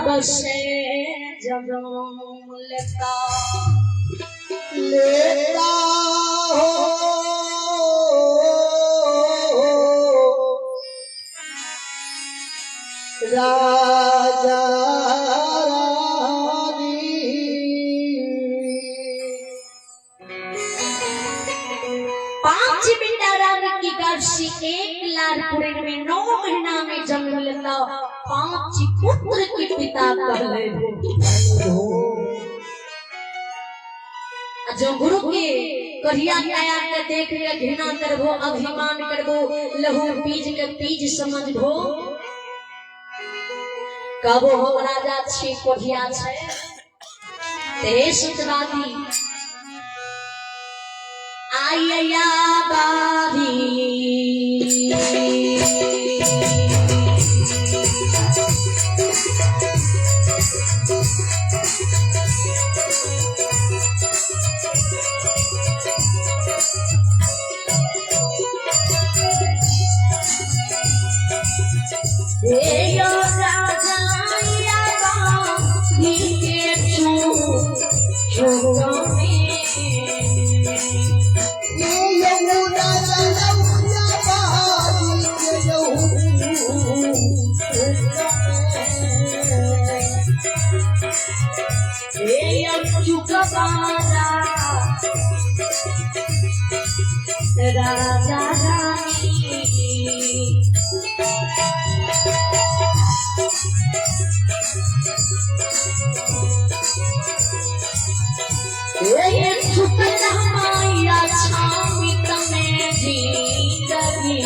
बसे जन्म लेता लेता हो। राजा रानी 5 बेटा रानी की गर्भ एक लालपुर में 9 महीना में जन्म लेता, 5 पुत्र के पिता कहले हो। जो गुरु के करिया काया के देख के घृणा करबो, अभिमान करबो, लहू बीज के बीज समझबो, कबो हम राजा छी कोढ़िया छै। ते सत्यवादी आइया बाबी हे राजा बाबी के यमुना यमुना बाजी के राजा रानी ये माया छामित में जिंदगी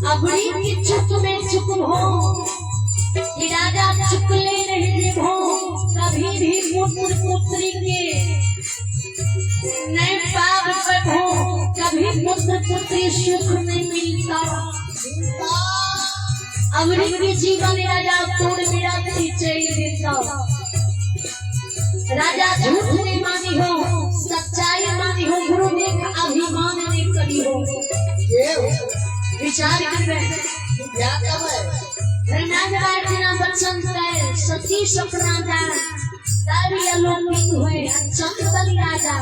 अबरी की चुप में चुप हो कि राजा चुकले नहीं हो, कभी भी पुत्र पुत्री के नहीं पाप हो, कभी पुत्र पुत्री सुख नहीं मिलता। अबरी के जीवन राजा तोड़ मेरा चल देता। राजा झूठ नहीं मानी हो, सच्चाई मानी हो, गुरु देख अभिमान नहीं करी हो। विचार करबे बच्चन सती सपना जा तारी अलौकिक हुए चंदन राजा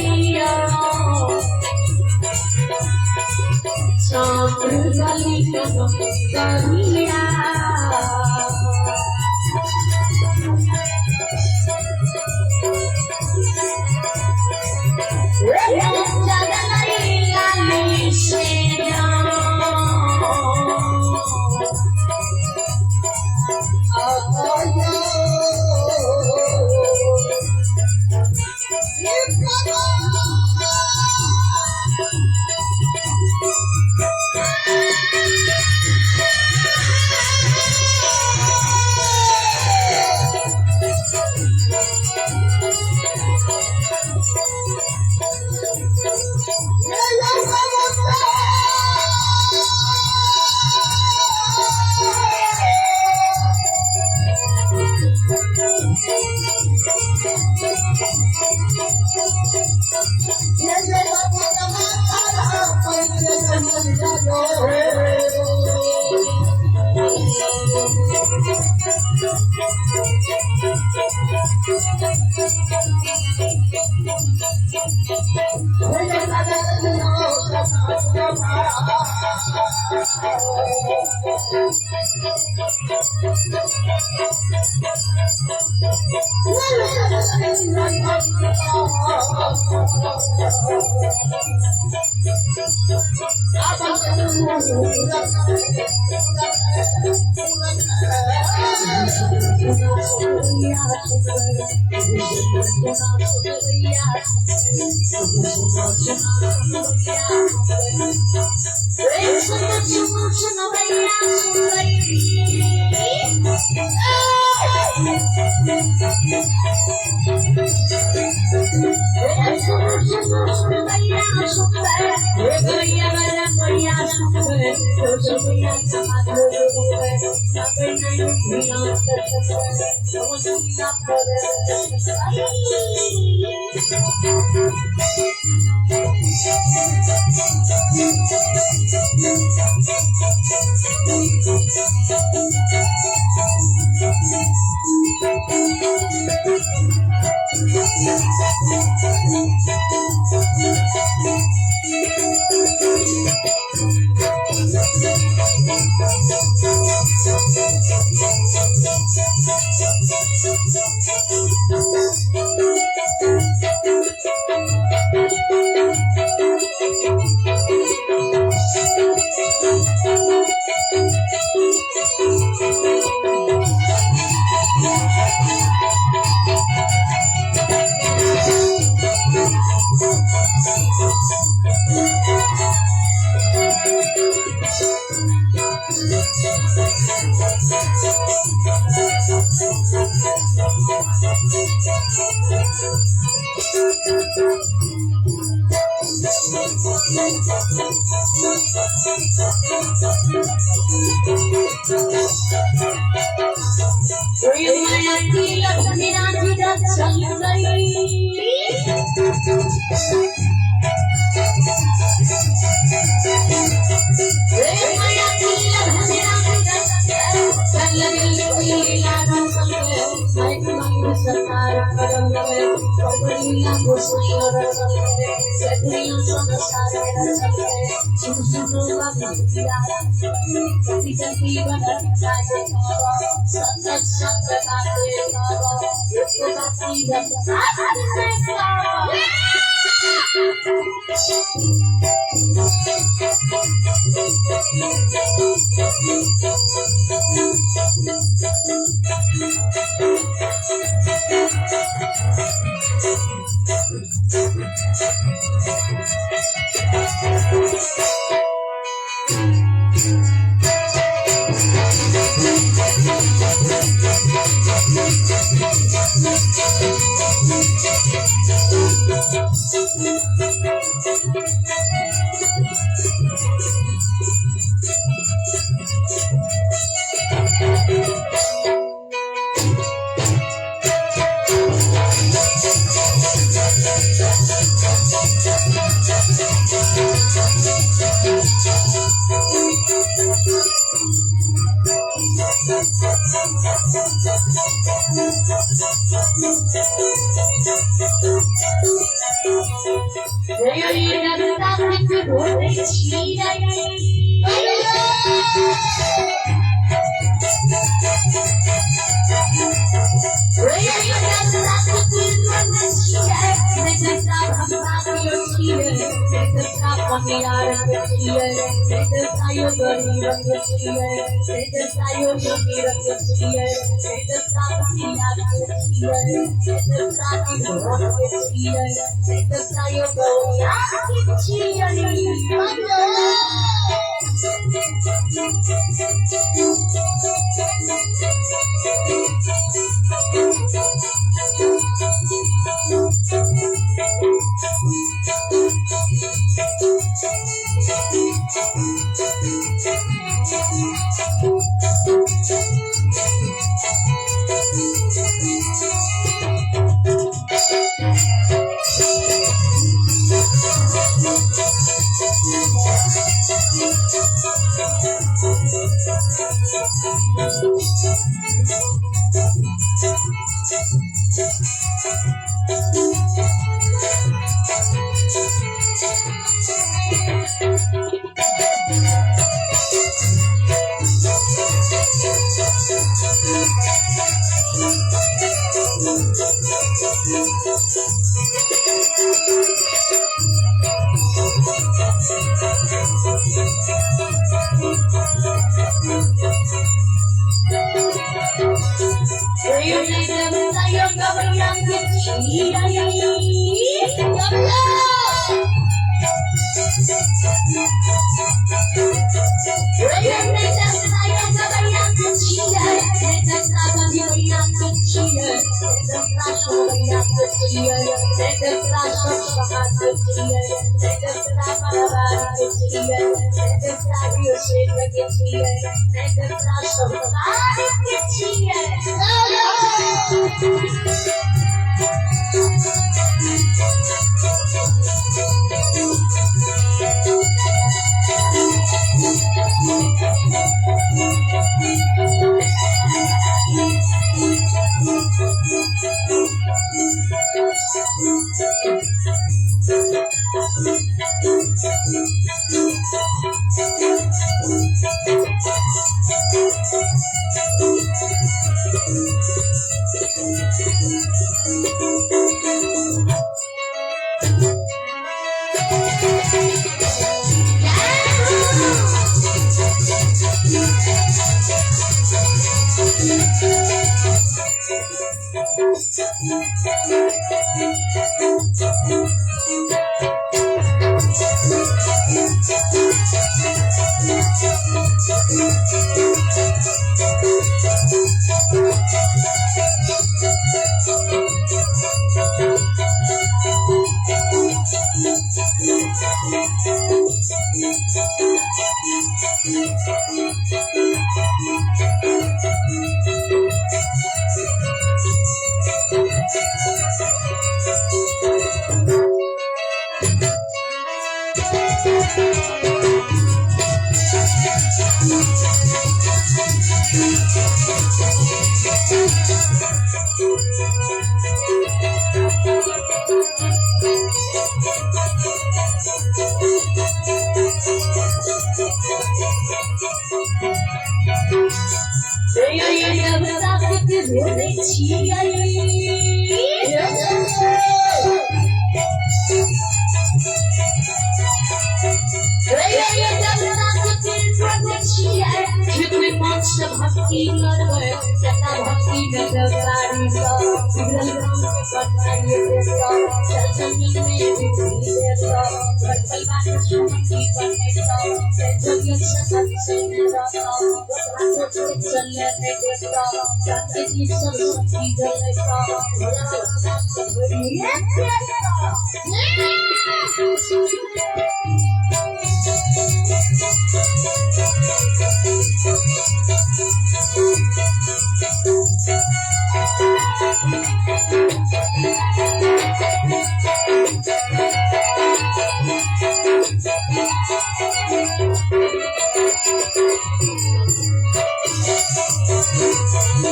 करिया चांद्र करिया।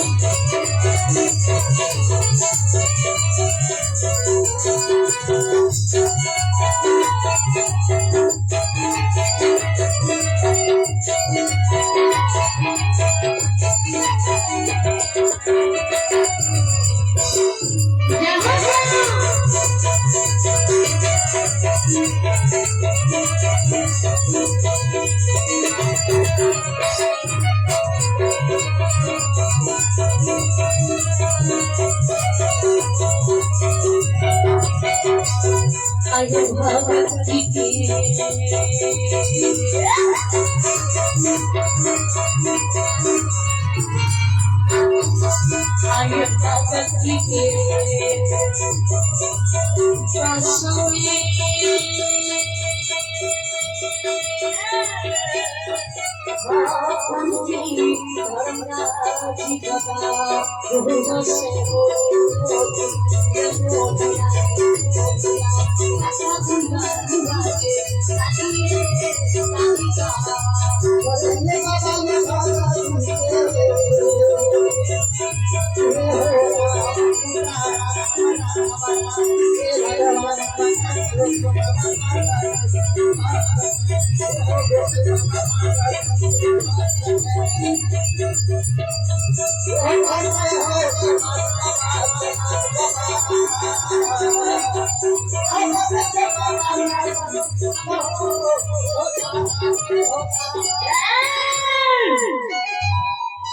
Thank आयो भगवती के आयो भगवती के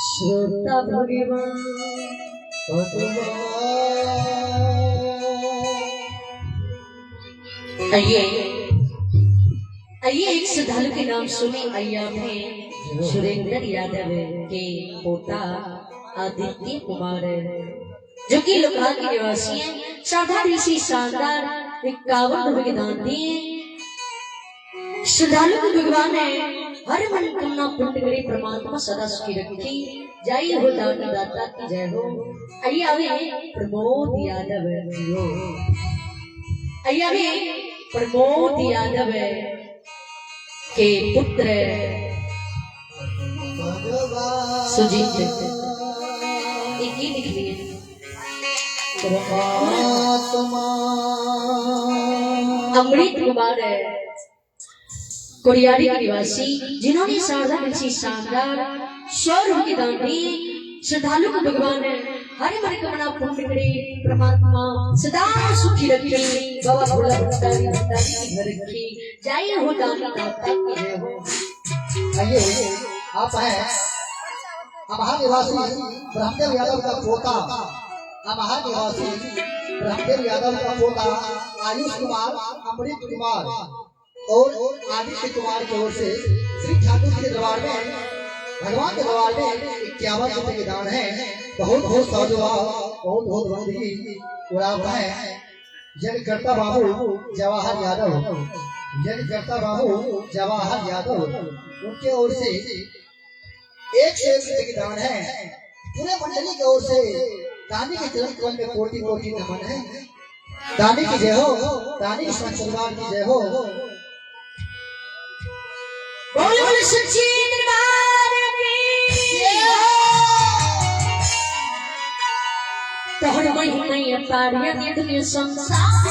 श्रोता भगवान। आइए आइए एक श्रद्धालु के नाम सुने। आइए में सुरेंद्र यादव के पोता आदित्य कुमार जो कि लोहार के निवासी हैं, साधारण सी शानदार 51 रुपए के दान दिए। श्रद्धालु को भगवान है हर मन कामना पूर्ण करे, परमात्मा सदा सुखी रखी। जय हो दानी दाता की जय हो। आइए आवे प्रमोद यादव, आइए आवे प्रमोद यादव के पुत्र सुजीत एक ही लिख लिए अमृत कुमार है कोरियारी के निवासी, जिन्होंने शारदा ऋषि शानदार 100 रुपए के दान दिए। श्रद्धालु को भगवान है हर मन कामना पूर्ण करे, परमात्मा सदा सुखी रखे। बाबा भोला भंडारी भंडारी की घर रखी। जय हो दानी दाता की जय हो। आइए आप हैं अमहा निवासी ब्रह्मदेव यादव का पोता, अमहा निवासी ब्रह्मदेव यादव का पोता आयुष कुमार, अमृत कुमार और आदित्य कुमार की ओर से श्री ठाकुर के दरबार में, भगवान के दरबार में 51 रुपए के दान है। बहुत बहुत साधुवाद, बहुत बहुत बंदगी। और आप हैं यज्ञकर्ता बाबू जवाहर यादव, यज्ञकर्ता बाबू जवाहर यादव, उनके ओर से 101 रुपए के दान है। पूरे मंडली की ओर से दानी के चरण कमल में कोटि कोटि नमन है। दानी की जय हो, दानी के परिवार की जय हो। बोल बोल सच्ची दरबार की तोहर महिमा अपार दुनिया संसार,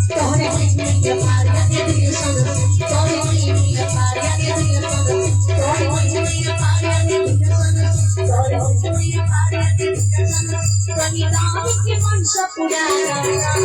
तोहर महिमा अपार दुनिया संसार, तोहर महिमा अपार दुनिया संसार, तोहर महिमा अपार दुनिया संसार, तोहर महिमा अपार दुनिया संसार। कविता के मन सपुरा संसार।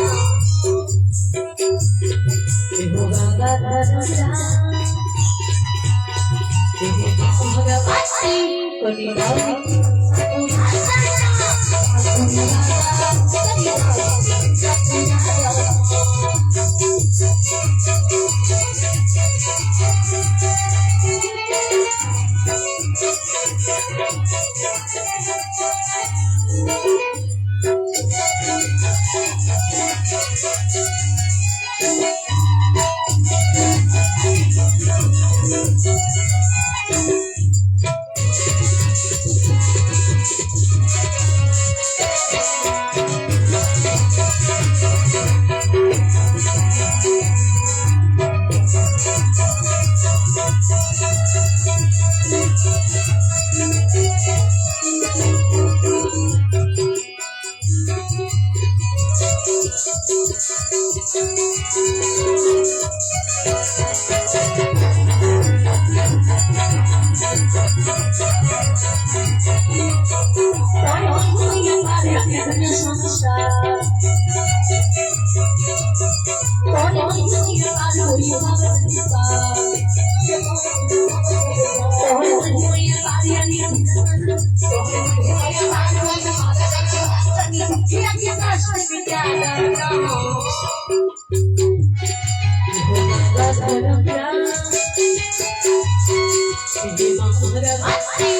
में क्या दाना। हो धर्म राज, हे महारवासी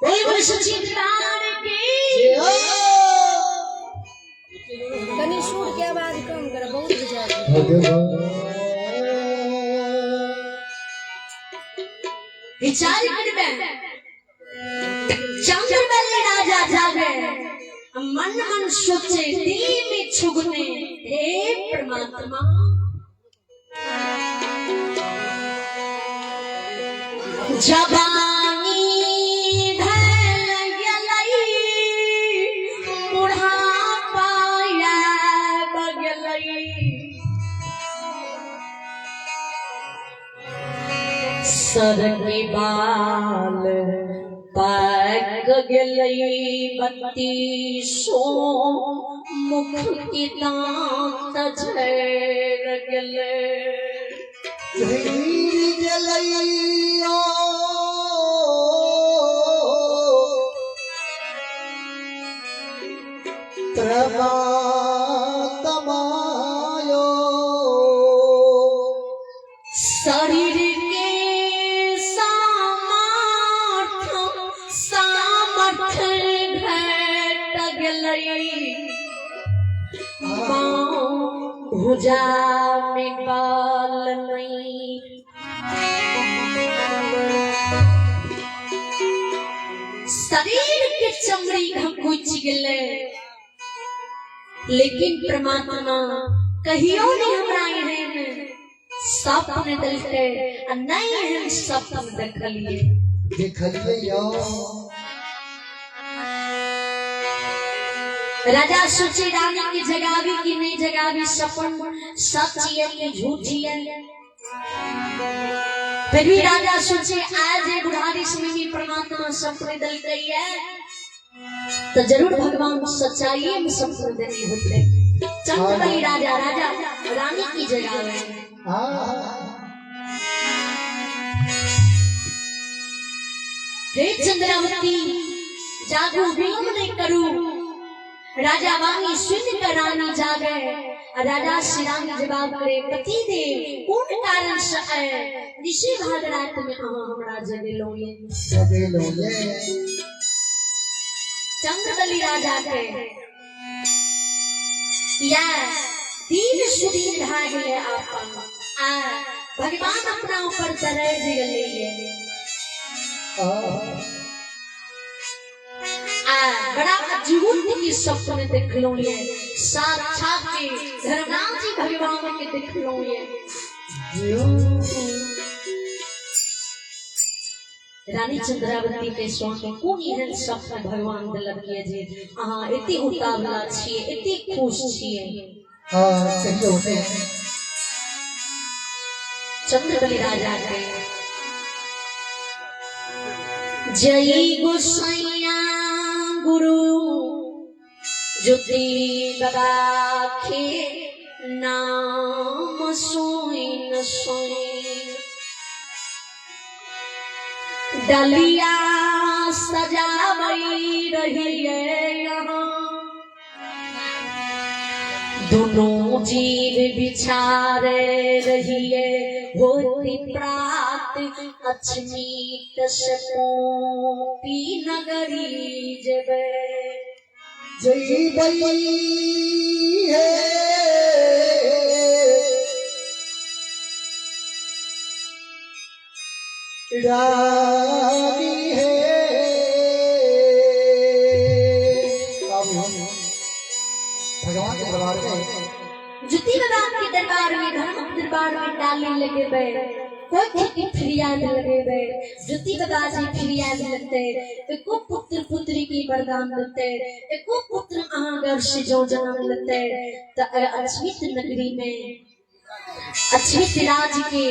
बोले बोले सच्ची दरबार की। कनि सुर के आवाज कम कर, बहुत बुझा। विचार करबे चंद्रबली राजा जागे, मन मन सोचे दिल में छुगने, हे परमात्मा जवानी ढल गेलै, बुढ़ापा आबि गेलै, सर के बाल पाक गेलै, बत्तीसो मुख के दांत झड़ गेलै। झड़ गेलैयो परमात्मायो, शरीर के सामर्थ सामर्थ घट गेलै, बाँह भुजा में बल नहीं, शरीर के चमड़ी घकुच गेलै, लेकिन परमात्मा कहियो नहीं हमरा एहन सपन देलकै आ नहीं एहन सपन देखलिए। देखलिए यो। राजा सोचे रानी के जगावी कि नहीं जगावी, सपन सच है कि झूठ है। फिर भी राजा सोचे आज ये बुढ़ारी समय में परमात्मा सपन देलकै है तो जरूर भगवान सच्चाई में सपन देने होते। चंद्रबली राजा राजा रानी की जगावे। हाँ। हे चंद्रावती जागू, विलंब नहीं करू। राजा वाणी सुन कर रानी जागे, राजा श्री राम जवाब करे, पति देव कोन कारण से आए निशे भाग रात में अहाँ हमरा जगेलौं ये? जगेलौं ये। चंद्रबली राजा के या दिन सुदीन भए गेलै आपन, आ भगवान अपना ऊपर दरज गेलै। आ बड़ा अद्भुत की सपन देखलौं ये, साक्षात के धर्मनाथ जी भगवान के देखलौं ये। रानी चंद्रावती के स्वामी कोन एहन सपन भगवान देलक ये जे अहाँ एते उतावला छियै, एते खुश छियै? हाँ, कहियो ने। चंद्रबली राजा के जय गोसैया गुरु ज्योति बाबा के नाम सुन सुन डलिया सजावई रही है यहाँ, दोनों जीव बिछारे रहिए, होती प्रात अचमीत सकोपी नगरी जबे। जय बई है रानी है। अब भगवान के दरबार में ज्योति बाबा के दरबार में, धर्म के दरबार में डाली लगेबे, कोई की फरियाद लगेबे, ज्योति बाबा जी फरियाद लगते एको पुत्र पुत्री की वरदान देते, एको पुत्र अहाँ घर से जो जन्म लेते तो अछमित नगरी में अछित राज के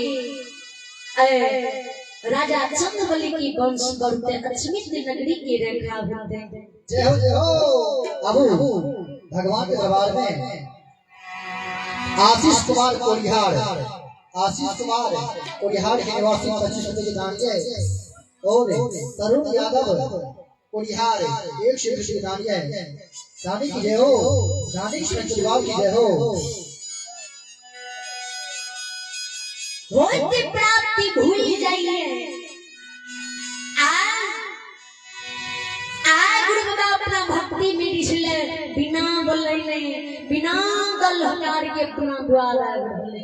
राजा चंद्रबली की वंश बढ़ते, अछमित नगरी की रेखा होते। जय हो जय हो। अबू भगवान के दरबार में आशीष कुमार कोलिहार, आशीष कुमार कोलिहार के निवासी 25 रुपए के दान है और तरुण यादव कोलिहार 100 रुपए के दान है। दानी की जय हो, दानी की परिवार की जय हो। होते प्राप्ति भूल जाइए। आ आ गुरु बाबा अपना भक्ति में रिझले, बिना बोले नहीं, बिना गल हकार के अपना द्वार आ रहले।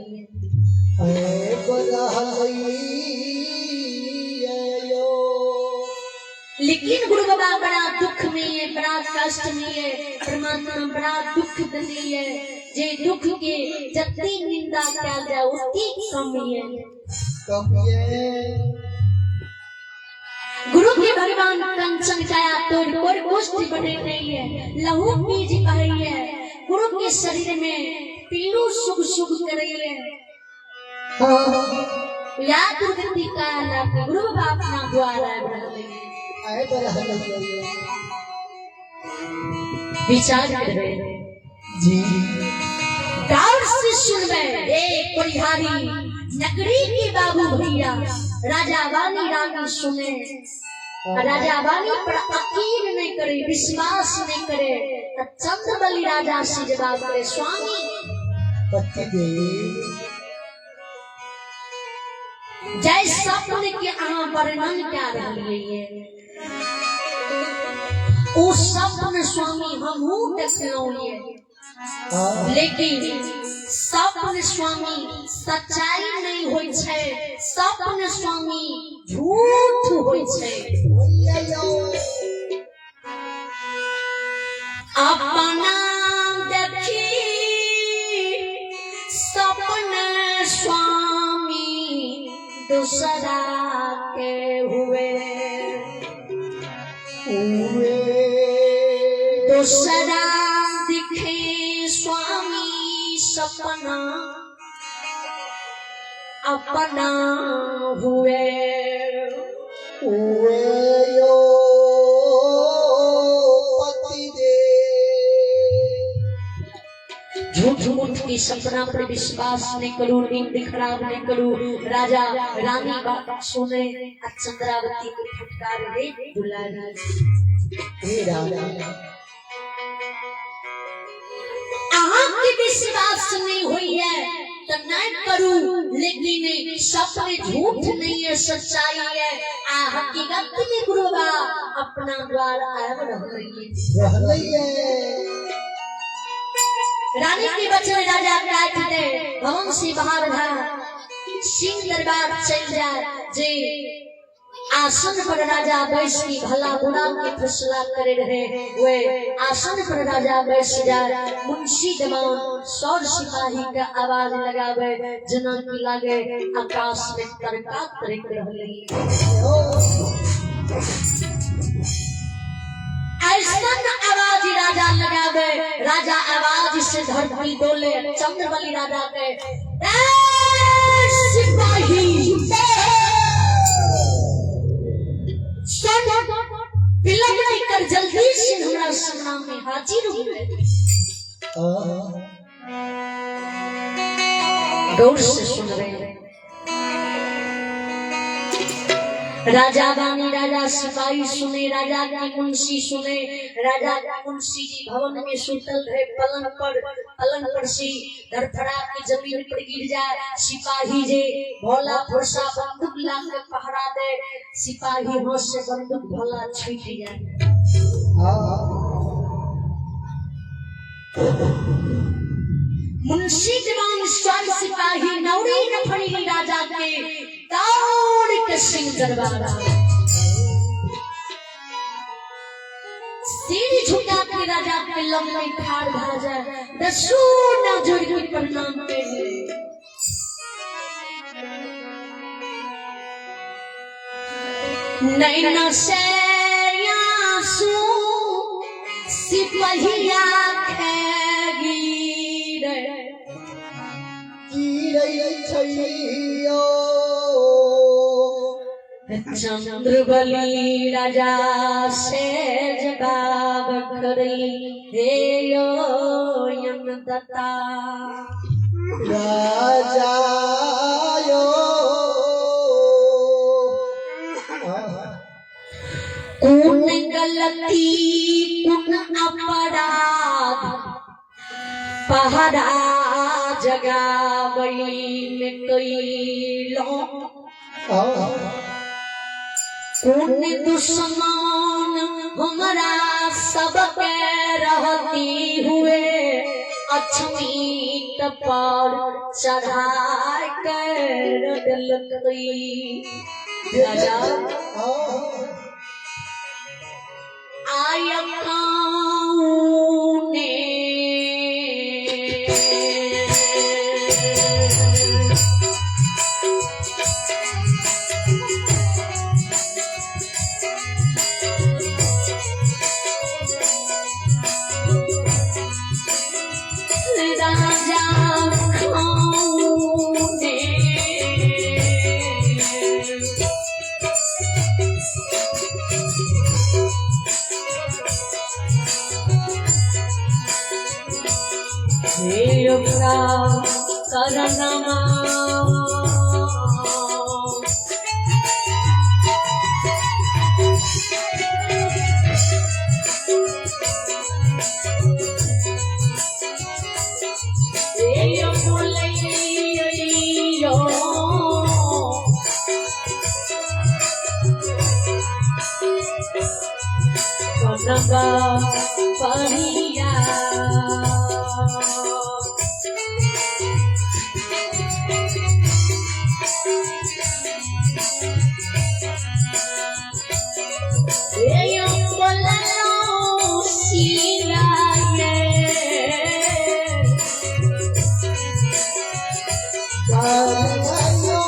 लेकिन गुरु बाबा बड़ा दुख में है, बड़ा कष्ट में है, परमात्मा बड़ा दुख देने है। जे दुख के जत्ती निंदा कैल जाए उतनी कम है। कम है। गुरु के भगवान कंचन काया तोड़ कोर कुष्ठ बने नहीं है, लहू बीज बहे है, गुरु के शरीर में पीलू सुख सुख करे है। या दुर्गति का लाभ गुरु बाबा अपना द्वार आए रहले। विचार करबे जी। गौर से सुनबे एक परिहारी नगरी के बाबू भैया राजा वानी रानी सुने, राजा वानी पर यकीन नहीं करे, विश्वास नहीं करे। चंद्रबली राजा से जवाब करे, स्वामी पति देव जय सपने के अहाँ वर्णन क्या रहिए ओ सपन स्वामी हमहू देखलहुँ ये, लेकिन सपन स्वामी सच्चाई नहीं होइ छै, सपन स्वामी झूठ होइ छै। अपना देखी सपन स्वामी दूसरा के हुए, दूसरा दिखे स्वामी सपना अपना हुए। यो पति दे। झूठ मूठ की सपना पर विश्वास नहीं करूं, नींद खराब नहीं करूं। राजा रानी बात सुने आ चंद्रावती को फटकार रे दुलारी। हे राजा अहाँ के विश्वास नहीं हुई है तो नहीं करूं, लेकिन सपने झूठ नहीं है, सच्चाई है। आ हकीकत में गुरुवा अपना द्वार आब रहलै है। रानी के बचन राजा काट दे, भवन से बाहर भा सिंह दरबार चल जाए। जे आसन पर राजा बैस की भला बुरा के फैसला करे रहे, वे आसन पर राजा बैस जाए। मुंशी दमान सौर सिपाही का आवाज लगावे, जना की लागे आकाश में तरका तरक रहले। ऐसा आवाज राजा लगावे, राजा आवाज से धरती डोले। चंद्रबली राजा के सिपाही सुन, विलंब नहीं कर, जल्दी से हमरा सामना में हाजिर हुए। गौर से सुन रहे हैं राजा बानी, राजा सिपाही सुने, राजा की मुंशी सुने। राजा की मुंशी जी भवन में सुतल रहे पलंग पर, पलंग पर सी धड़फड़ा के जमीन पर गिर जाए। सिपाही जे भोला भरोसा बंदूक ला के पहरा दे, सिपाही हाथ से बंदूक भोला छूट जाए। मुंशी जवान स्वर सिपाही नौरी नफड़ी राजा के दौड़ के सिंह दरबार सिर झुका के राजा के लग में खाड़ भा जाए, दसो ना जोड़ के प्रणाम कर। नैना से आंसू सिपहिया गिर छैयो। चंद्रबली राजा से जवाब करी हे यो दत्ता राजा यो। कुन गलती कुन अपराध पहरा जगाबई में कैलो, कुन दुश्मन हमरा सबके रहती हुए अछमीत पर चढ़ा कर देलकै। राजा आय कौने राजा कौने हे ओकरा करणमा हे बोलैयो कनका परिया। हे बोललो शिराये राजा हो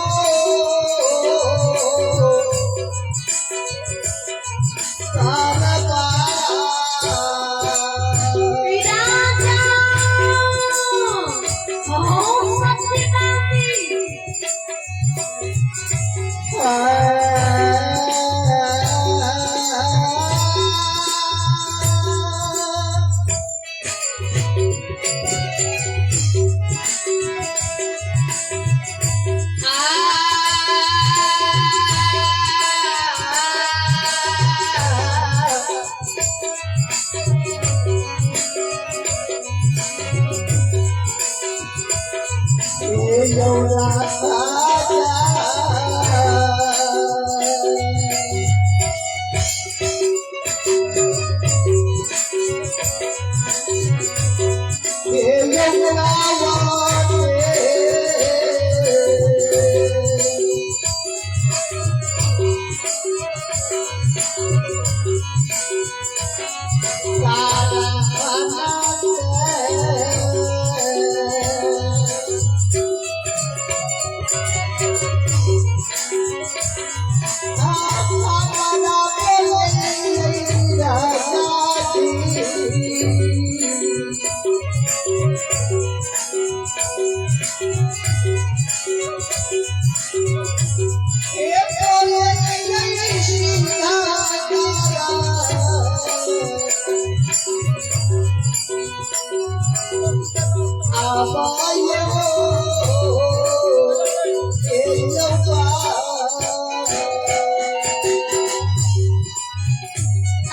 सत्यवादी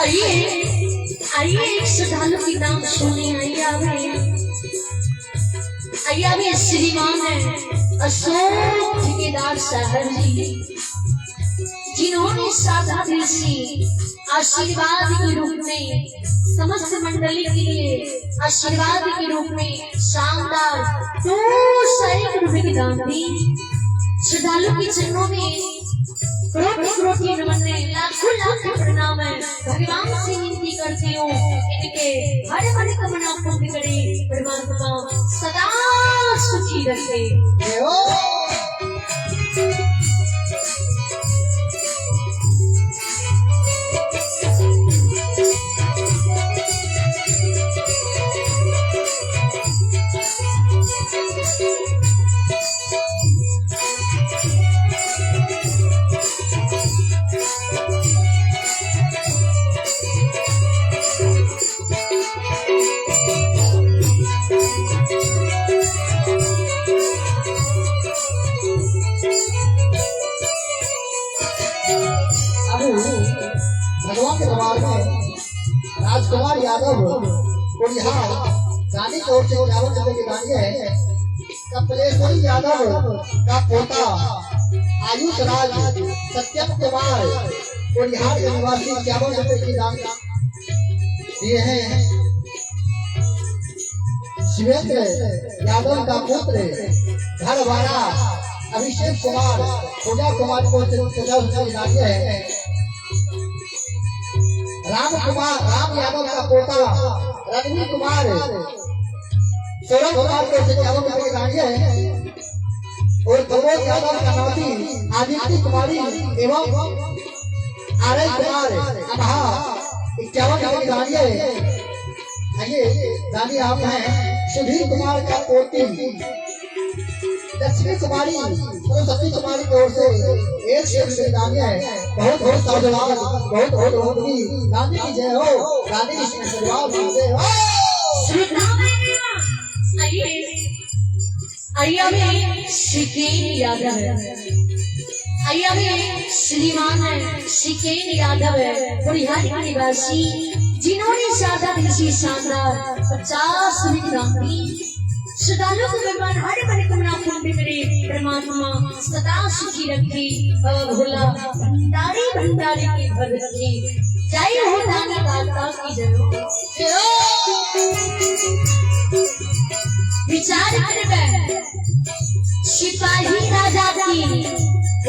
आइए आइए एक श्रद्धालु की नाम सुने। आइए आवे, आइए आवे श्रीमान है अशोक ठेकेदार साहब जी, जिन्होंने साधा दिल से आशीर्वाद के रूप में समस्त मंडली के लिए आशीर्वाद के रूप में शानदार 201 रुपए की दान दी। श्रद्धालु के चरणों में करोड़ करोड़ के नमन है, लाखों लाख प्रणाम है। भगवान से विनती करती हूँ इनके हर हर कमना पूर्ण करे, परमात्मा सदा सुखी रखे। साधु भगवान के दरबार में राजकुमार यादव कुड़िहार दानी की ओर से 51 रुपए की दानी है। कपलेश्वरी यादव का पोता आयुष राज सत्यम कुमार कुड़िहार के निवासी 51 रुपए की दान दिए हैं। शिवेंद्र यादव का पुत्र घरवाला अभिषेक कुमार पूजा कुमार को 50 रुपए की दान है। राम कुमार राम यादव का पोता रणवीर कुमार सौरभ कुमार को 51 रुपए की दान है। और प्रमोद यादव का नाती आदित्य कुमारी एवं आरय कुमार अमहा 51 रुपए की दान है। आइए दानी आप हैं सुधीर कुमार का पोती लक्ष्मी कुमारी सरस्वती कुमारी की ओर से 100 रुपए दानी है। बहुत बहुत साधुवाद, बहुत बहुत बहुत दानी की जय हो, दानी की आशीर्वाद जय हो। आइए सिकेन यादव है, आइए श्रीमान सिकेन यादव है परिहार के निवासी, जिन्होंने सादा दिल शानदार 50 रुपए की दान दी। श्रद्धालु को भगवान हर मनोकामना पूर्ण करे, परमात्मा सदा सुखी रखे, बाबा भोला भंडारी भंडारी के भर रखे। जय हो दानी दाता की जय हो। विचार करबे सिपाही राजा की,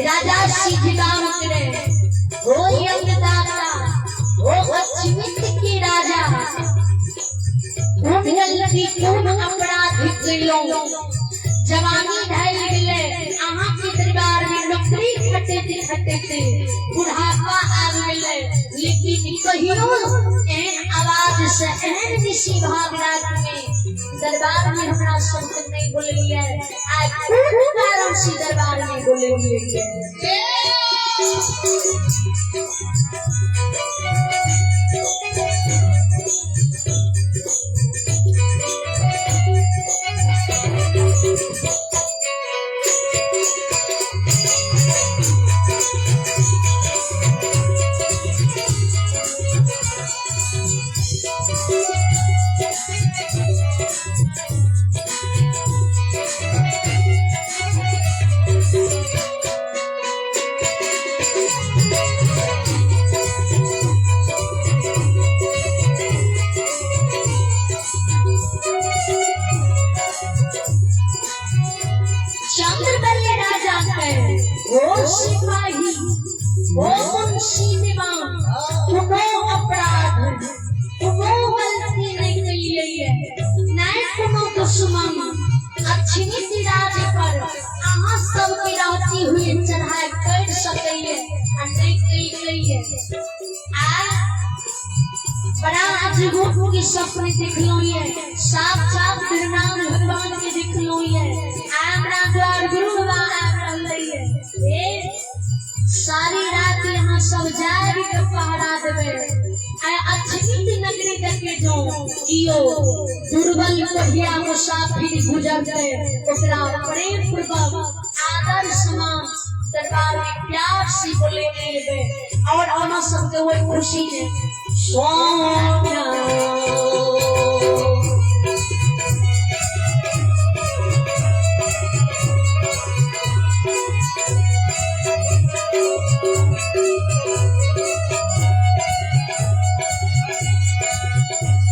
राजा सिद्धराम करे हो यज्ञदाता, हो अक्षमित के राजा, कौन गलती कौन अपराध कइलो, जवानी ढल गेले अहाँ के दरबार में नौकरी खटैते खटैते बुढ़ापा आबि गेले, लेकिन कहियो एहन आवाज से एहन निशी भाग रात में दरबार में हमरा सबके नहीं बोललिए, आइ कोन कारण से दरबार में बोललिए। सिपाही वो मुंशी दीवान कोनो अपराध कोनो गलती नहीं कलिए, नहीं कोनो दुश्मन अक्षिणित राज पर अहाँ सबके रहती हुई चढ़ाई कर सकैए आ नहीं कलिए। आ बड़ा अजगुब के सपने देखलो ये, साक्षात नाम भगवान के देखलो ये, हमरा द्वार गुरु बाबा आबि रहलै ये, सारी रात यहाँ सब जाग के पहरा देवे। आय अक्षिणित नगरी के जो कियो दुर्बल कहिया मुसाफिर गुजरते ओकरा प्रेम पूर्वक आदर समान दरबार में प्यार से बोले लेबे और हमरा सबके वही खुशी है। सोना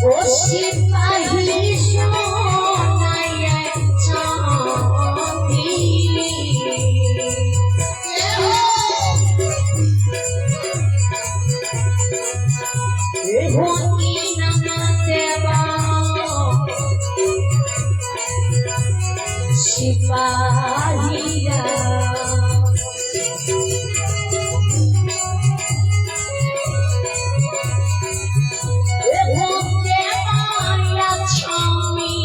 ओ सिपाही सोना चांदी सिपाहिया माया छामी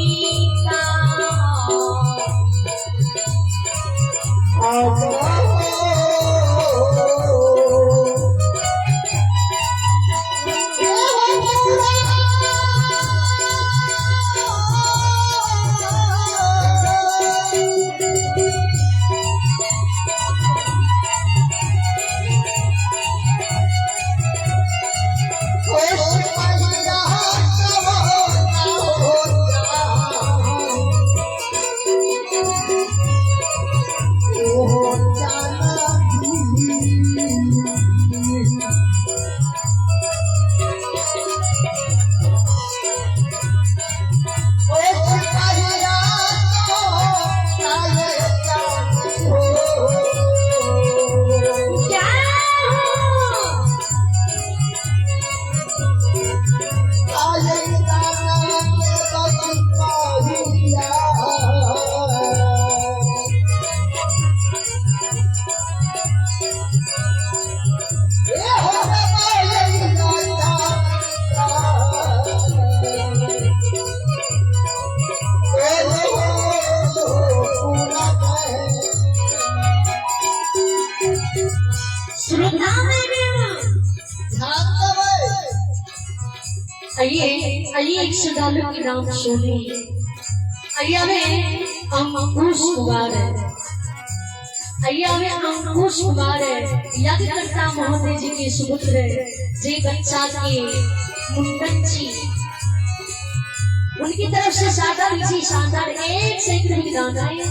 श्रोता में ध्यान देबै। आइए आइए, एक श्रद्धालु के नाम सुने। आइए हमें अंकुश कुमार है, आइए हमें अंकुश कुमार है, यादकर्ता महोदय जी के सुपुत्र जे बच्चा के मुंडन जी, उनकी तरफ से शानदार जी शानदार 100 की दान आए।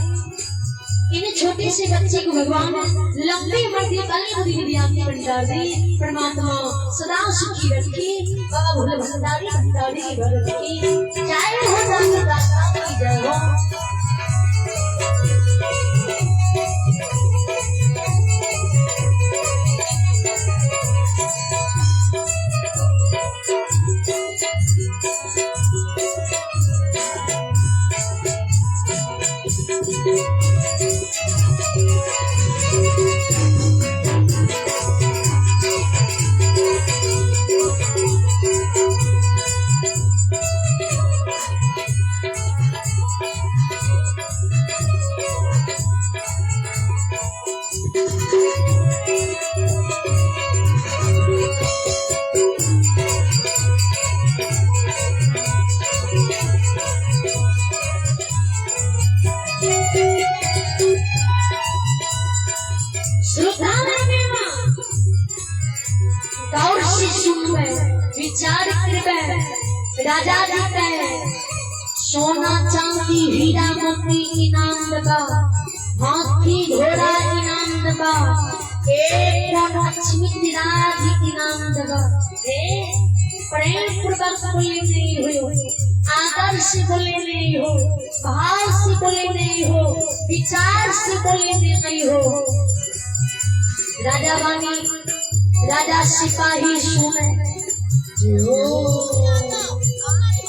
इन छोटे से बच्चे को भगवान लंबी उम्र दे, बल बुद्धि विद्या की भंडार दे, परमात्मा सदा सुखी रखे, बाबा भोले भंडारी भंडारी की भर रखे। जय हो दाता दाता की जय हो। श्रोता गौर से सुनवे, विचार करवे, राजा जी कहे सोना चांदी हीरा मोती इनाम दबा, हाथी घोड़ा इनाम दबा, एक लक्ष्मी राज इनाम दबा। ए प्रेम पूर्वक बोले नहीं हो, आदर से बोले नहीं हो, भाव से बोले नहीं हो, विचार से बोले नहीं हो। राजा वाणी राजा सिपाही सुने। जियो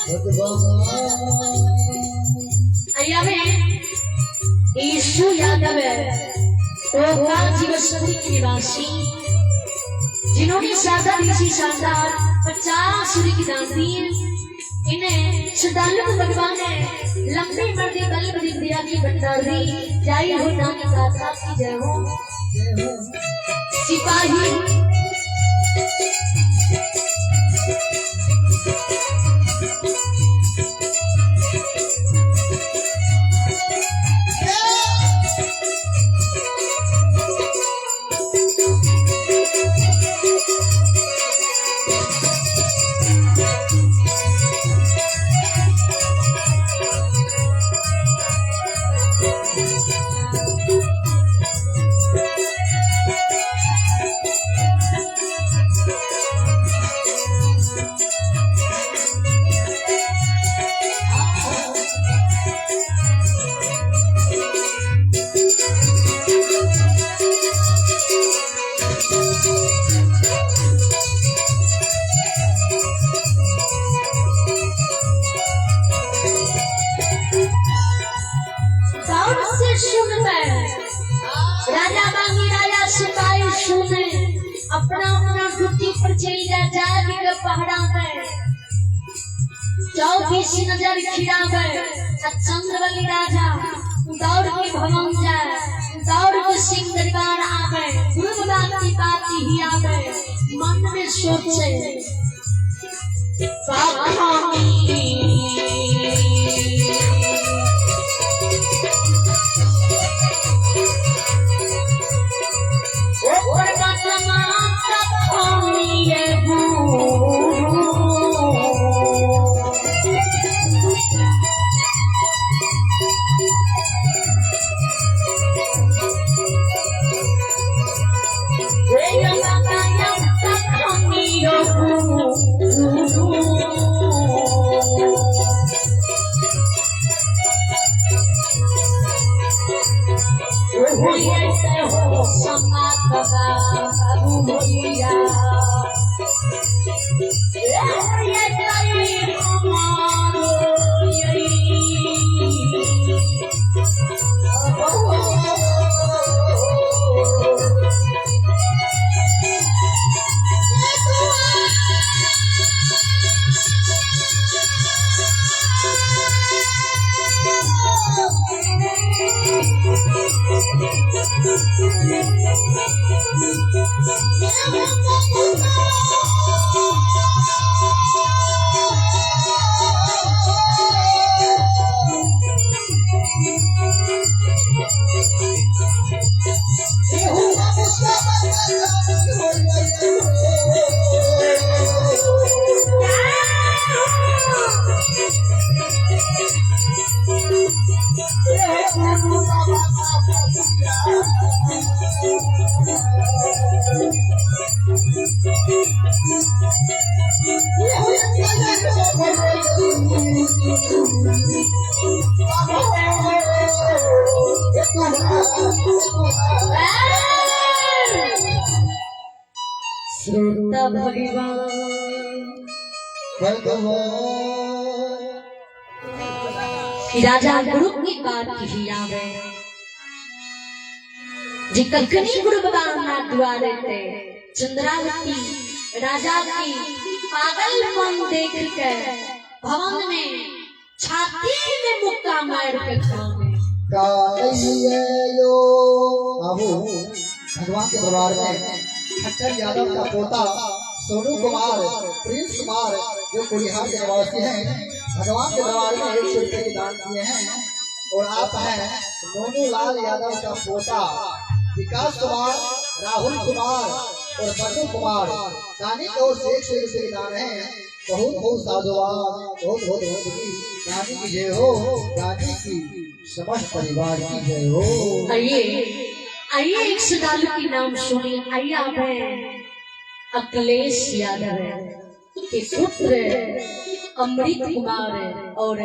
भगवान। अय्या में यीशु यादव है टोका जीवस्ती के निवासी, जिन्होंने शारदा ऋषि शानदार 50 रुपये की दान दी। इन्हें श्रद्धालु को भगवान ने लंबे मर्दे बल बुद्धि विद्या की भंडार दी। जय हो नाम दाता की जय हो। जय हो। सिपाही गौर से सुन मैं, राजा मांगी राजा सिपाही सुने, अपना अपना ड्यूटी पर चल जा, जाग के पहाड़ा में 24 नजर खिरा गए। चंद्रबली राजा दौड़ के भवन जाए, दौड़ के सिंह दरबार आवे, गुरु बाती बाती ही आवे, मन में सोचे ओ परमात्मा तपनी गुरु। श्रोता भगवान भगवान कि राजा गुरु की बात की आवे जी कखनी गुरु बाबा ना द्वारे ते चंद्रावती राजा की पागलपन देख के भवन में छाती में मुक्का मार के खावे। कायो आबू भगवान के दरबार में खट्टर यादव का पोता सोनू कुमार, प्रिंस कुमार जो कुड़िहार के निवासी हैं, भगवान के दरबार में 100 रुपए के दान किए हैं। और आप हैं नोनू लाल यादव का पोता विकास कुमार, राहुल कुमार और बटू कुमार दानी की ओर से 100 रुपए के दान है। बहुत बहुत साधुवाद, बहुत बहुत बहुत दानी की जय हो, दानी की समस्त परिवार की जय हो। आइए आइए एक श्रद्धालु की नाम सुनिए। आइए आप हैं अखिलेश यादव है के पुत्र अमृत कुमार है और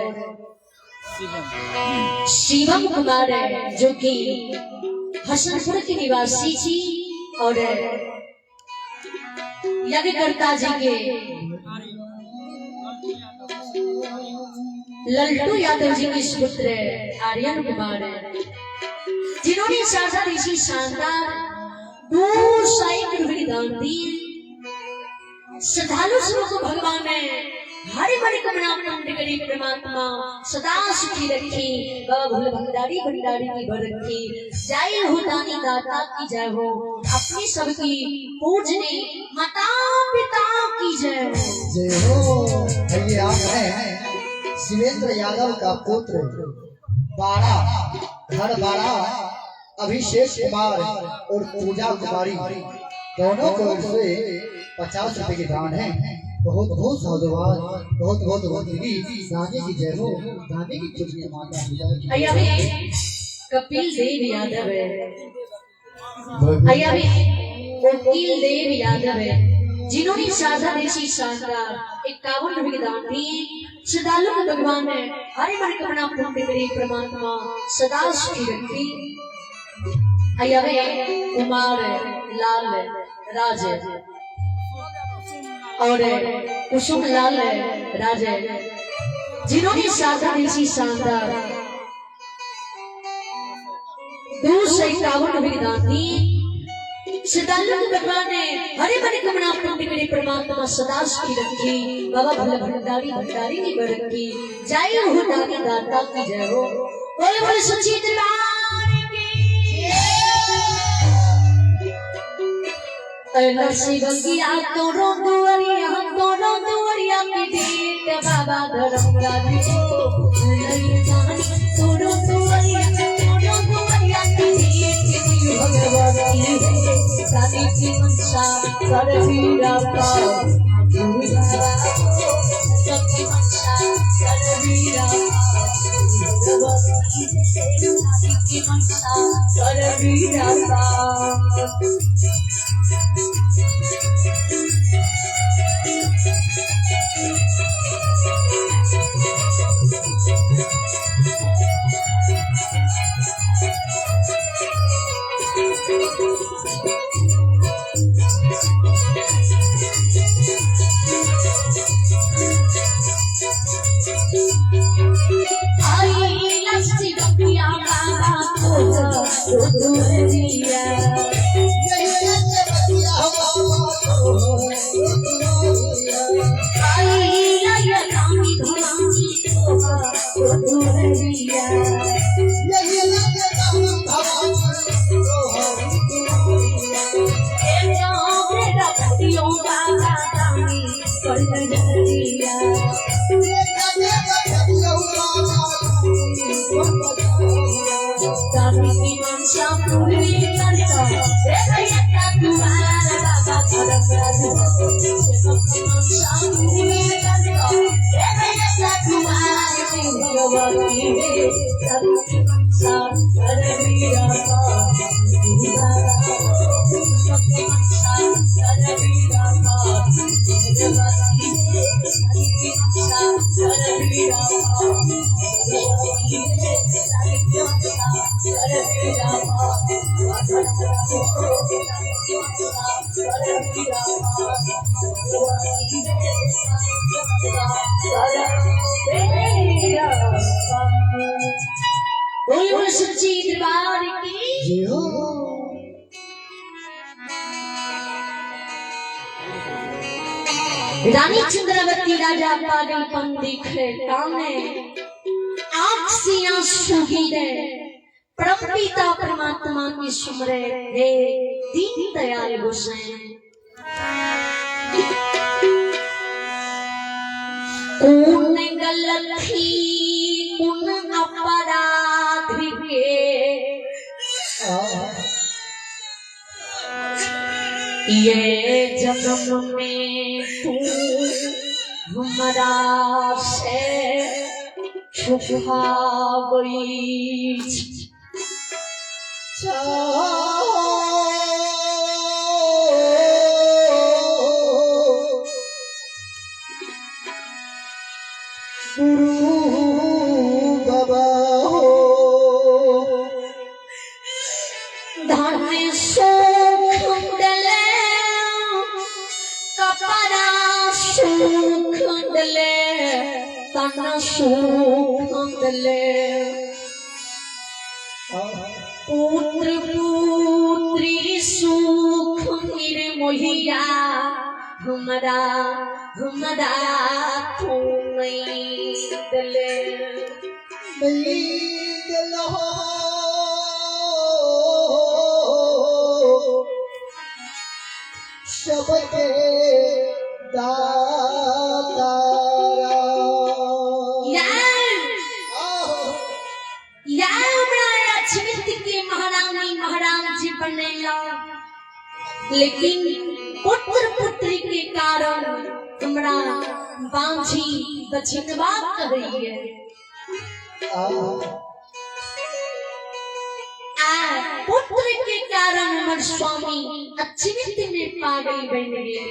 शिवम कुमार है जो कि हसनपुर के निवासी जी और यज्ञकर्ता जी के लल्टू यादव जी के पुत्र आर्यन कुमार है, जिन्होंने शारदा ऋषि शानदार 200 रुपये दान दिए। श्रद्धालु को भगवान ने हरे हरे कमरा करी परमात्मा सदा सुखी रखी, बाबा भोले भंडारी भंडारी की भर रखी। जय हो दानी दाता की जय हो, अपनी सबकी पूजने माता पिता की जय हो। जय हो। आइए आप हैं शिवेंद्र यादव का पुत्र बाड़ा घर बाड़ा अभिषेक कुमार और पूजा कुमारी दोनों को से 50 रुपए के दान है। बहुत बहुत साधुवाद, बहुत बहुत बंदगी, दानी की जय हो, दानी की पूजनीय माता पिता की आइए अभी कपिल देव यादव है, आइए अभी कोकिल देव यादव है, जिन्होंने शारदा देशी शानदार 51 रुपए के दान दिए। श्रद्धालु को भगवान है हरे मन कमना पूर्ण करे परमात्मा सदा सुखी रखी। आइए अभी कुमार लाल राज और कुसुम लाल राज, जिन्होंने शारदा देशी शानदार 251 रुपए के दान दिए। श्रद्धालु को भगवान ने हरे भरे कमना पूर्ण करे परमात्मा सदा सुखी रखी, बाबा भोले भंडारी भंडारी की बरखी। जय हो दानी दाता की जय हो। बोले बोले सच्ची दरबार की नरसी गंगिया तोरो दुआरिया तोरो दुआरिया की दीत बाबा धर्म राजी तोरो दुआरिया तोरो दुआरिया की दीत भगवान की दादी की मंशा कर वीरा पाओ सबकी मंशा कर वीरा दादी की मंशा कर वीरा पाओ। नगरिया। दादी की मंशा पूरी करता हे भैया का तुम्हारा बाबा खड़क सेवक की मंशा पूरी करता हे भैया का तुम्हारा भगवती हे दादी की मंशा करवीरा बोलो सच्ची दरबार की। जय हो। रानी चंद्रावती राजा पागलपन दिखे काने आंख से आंसू गिरे परम पिता परमात्मा की सुमरे हे दीन दयाल गोसाई। कौन गलती कौन अपराध के ये जन्म में तू हमरा से छुपावई। गुरु बाबा हो धन सुख दले कपड़ा सुख दले तन सुख दले पुत्र पुत्री सुख निर्मोहिया हमरा हमरा तू नहीं दले। सबके दाता यार हमरा अछमित के महारानी महाराज जी बनेला, लेकिन पुत्र पुत्री के कारण हमरा बांझी बछिनवा कहैये। आ पुत्र के कारण हमर स्वामी अछमित में पागल बन गेलिए।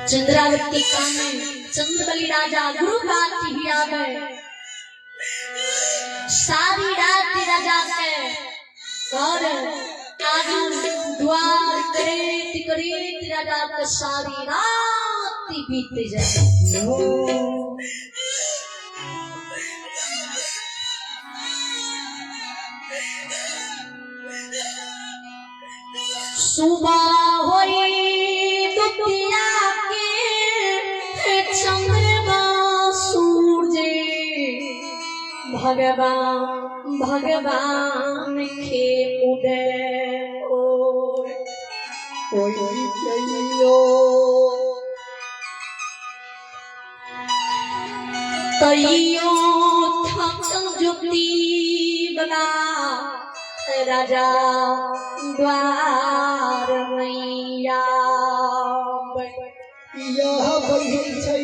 चंद्रावती काने चंद्रबली राजा गुरु बात ही आवे सारी रात राजा के घर आंगन द्वार करेत करेत राजा के सारी रात बीत जाए। सुबह होई दुतिया के चंद्रमा सूरज भगवान भगवान के उदय हो। कोई जइयो तैयो थक ज्योति बना राजा द्वार मैया यह बही छै।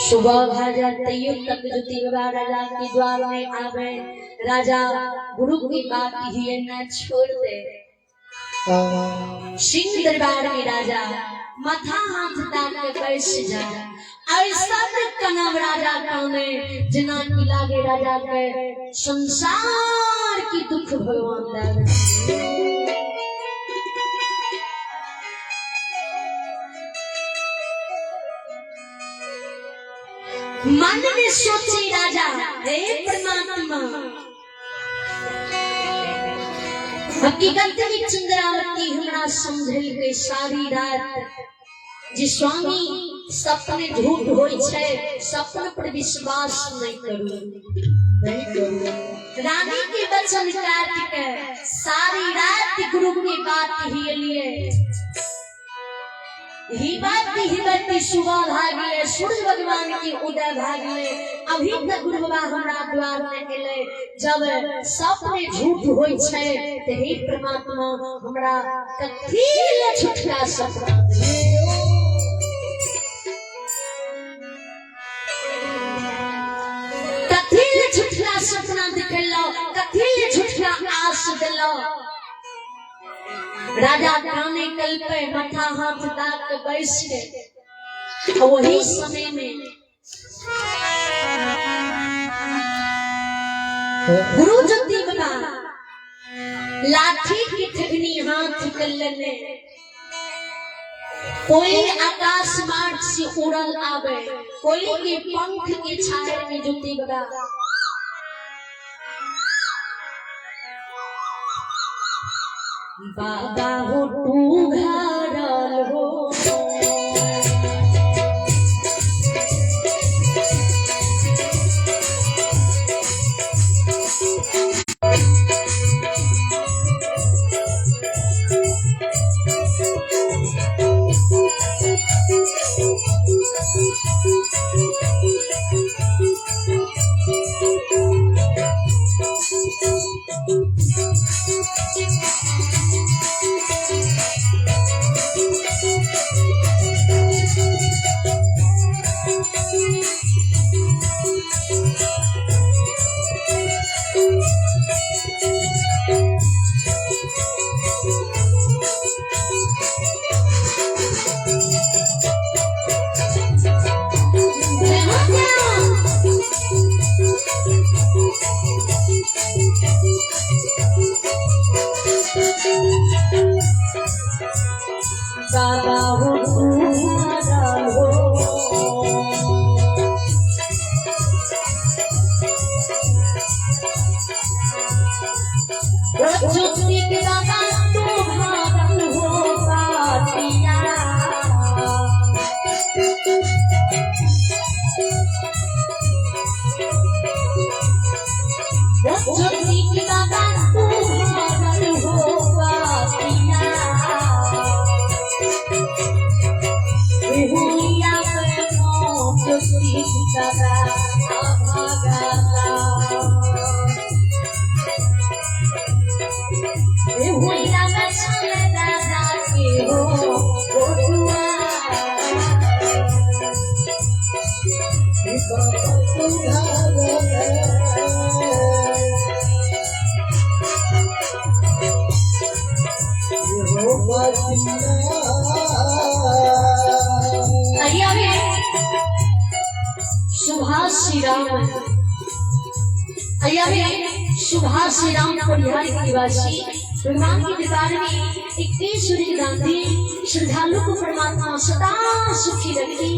सुबह भर तैयो तक ज्योति बाबा राजा के द्वार में आवे राजा गुरु की बात ही न छोड़ दे। सिंह दरबार में राजा माथा हाथ डाल के बैस जाए ऐसा कनव राजा काने जना की लागे राजा के संसार की दुख भगवान लागे। मन में सोचे राजा हे परमात्मा हकीकत में चंद्रावती हमरा समझल के सारी रात जे स्वामी सपने झूठ होई छै सपन पर विश्वास नहीं करू। नहीं करू। रानी के वचन काट के सारी रात गुरु के बात ही लिए ही बात ही बात सुबह भागले, सूर्य भगवान की उदय भागले। अभी तक गुरु बाबा हमरा द्वार में एले। जब सपने झूठ होई छै ते हे परमात्मा हमरा कथी ले झूठा सपना जियो कथी ले झूठा सपना दिखेलो, कथी ले झूठा आस दिलो। राजा काने कल पे माथा हाथ दाग के बैस के वही समय में गुरु ज्योति बाबा लाठी की ठगनी हाथ कर लेने कोई आकाश मार्ग से उड़ल आवे, कोई के पंख के छाया में ज्योति बाबा बाबा हो तू घरल हो। जय हो क्या? बाबा हो तू घरल हो। ज्योति के बाबा तू घरल हो बाटिया। ज्योति के बाबा तू घरल हो बाटिया। हुइया पे ज्योति बाबा आभागाला। हुइया में चल दादा के हो गोटुआ। तू घर हो बचिया। अहिया में सुभाष श्री राम, अहिया में सुभाष श्री राम परिहार के निवासी भगवान के दरबार में 21 सूर्य गांधी श्रद्धालु को परमात्मा सदा सुखी रखी।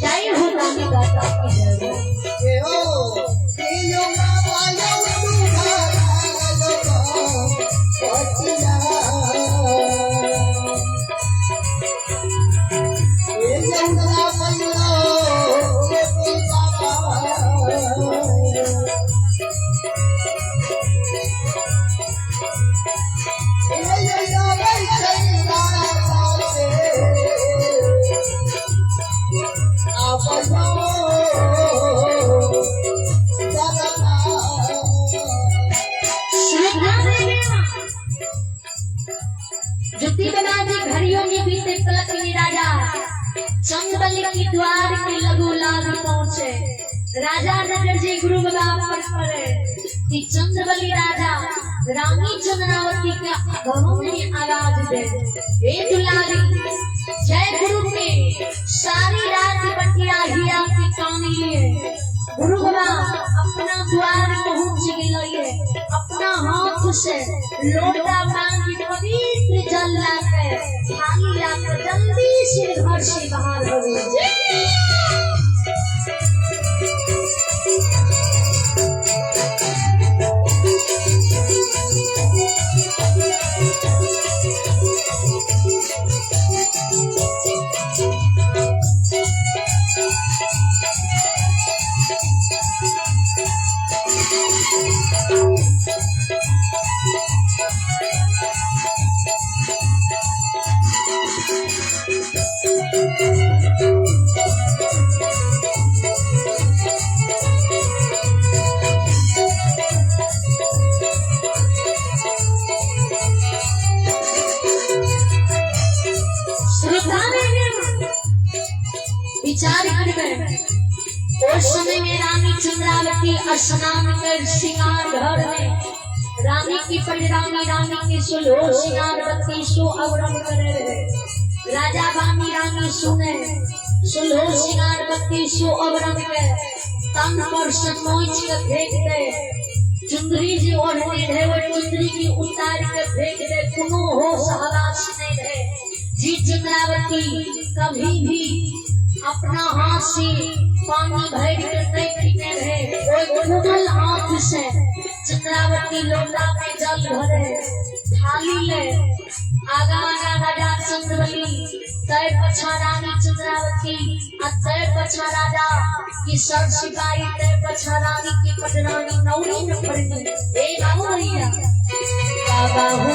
जय हो दानी दाता की जय हो। यो बाबा यो तू घर बचिया। ए यमुना मैया बाबा। ज्योति बना दी घड़ियों में बीते पलक में राजा चंदबली की द्वार के लगो लाग पहुंचे। राजा नगर जी गुरु बाबा पर पड़े कि चंद्रबली राजा रानी चंद्रावती का भवन में आवाज दे, हे दुलारी जय गुरु के सारी रात बटिया हिया के कानी लिए। गुरु बाबा अपना द्वार पहुंच गए, अपना हाथ से लोटा मांगी पवित्र जल लाकर थाली लाकर जल्दी से घर से बाहर हो गए। विचार करबे उस समय में रानी चंद्रावती स्नान कर श्रृंगार घर में रानी की पटरानी रानी के सुलो श्रृंगार बत्ती सो अवरम करे रहे। राजा बानी रानी सुने सुलो श्रृंगार बत्ती सो अवरम के तन पर सनोच के फेंक दे, चुंदरी जी ओढ़ने रहे वो चुंदरी की उतार के फेंक दे, कोनो होश हवास नहीं रहे। जी चंद्रावती कभी भी अपना हाथ से पानी भर के नहीं पीने रहे, कोमल हाथ से चंद्रावती लोटा में जल भरे थाली ले आगा आगा राजा चंद्रबली तय पछा रानी चंद्रावती आ तय पछा राजा की सर सिपाही तय पछा रानी की पटरानी नौरी न पड़नी। ए बाबू भैया बाबा हो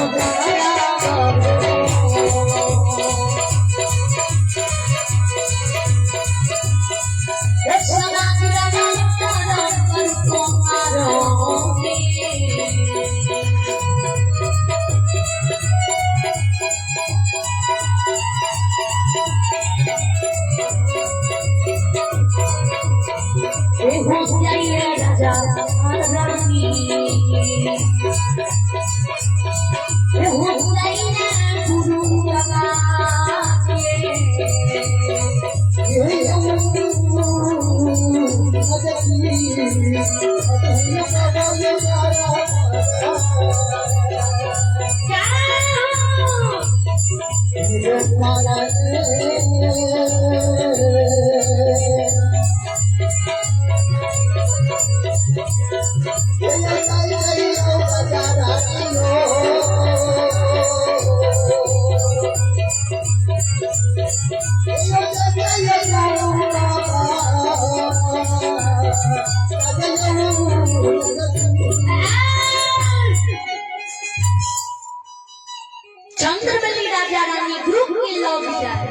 चंद्रबली राजा रानी ग्रुप के लग जाए,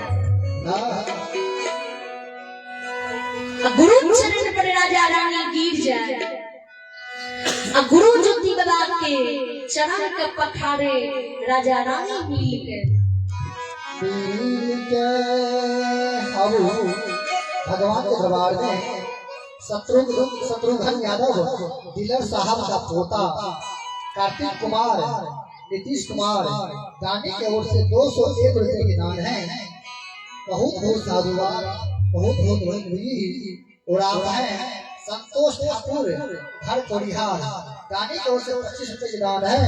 गुरु चरण पर राजा रानी गिर जाए, गुरु ज्योति बाबा के चरण के पखारे राजा रानी मिल के भगवान के दरबार में शत्रुघ्न यादव डीलर साहब का पोता कार्तिक कुमार नीतीश कुमार दानी के ओर से 201 रुपए के दान है। बहुत बहुत साधुवाद, बहुत बहुत बंदगी। और आप हैं संतोष ठाकुर घर कोड़िहार दानी की ओर से 25 रुपए के दान है।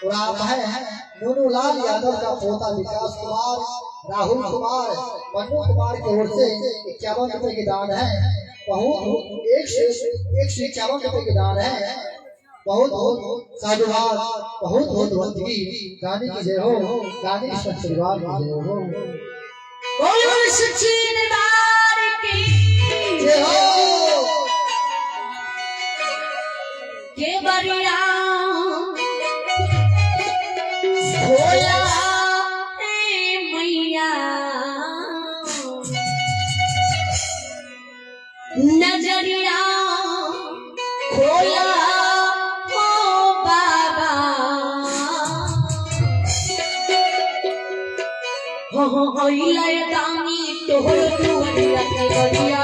और आप हैं नूनूलाल यादव का पोता विकास कुमार राहुल कुमार मनु कुमार की ओर से 51 रुपए के दान है। बहुत 151 रुपए के दान है। बहुत बहुत साधुवाद, बहुत बहुत बंदगी। गाने की जय हो, गाने की परिवार की जय हो। बोलो सच्चे दरबार की जय हो। के बरिया भोला मैया नजरिया खोला दानी तोहर दुआरिया के बरिया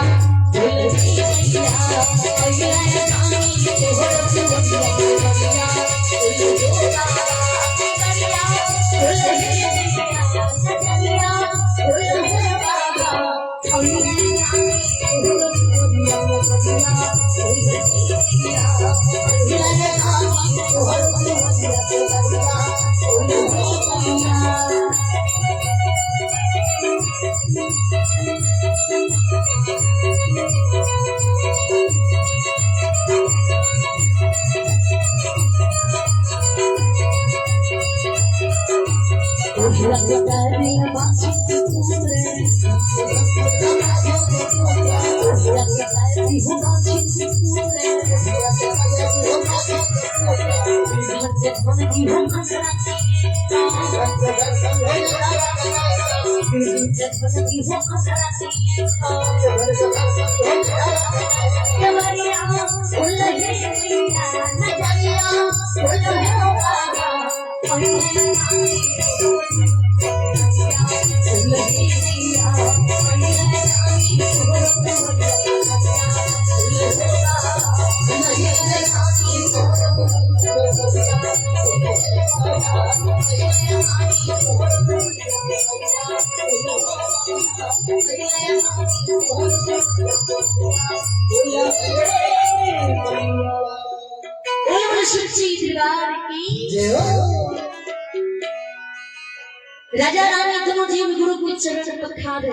राजा रानी दोनों जीव गुरु के चरण पखारे।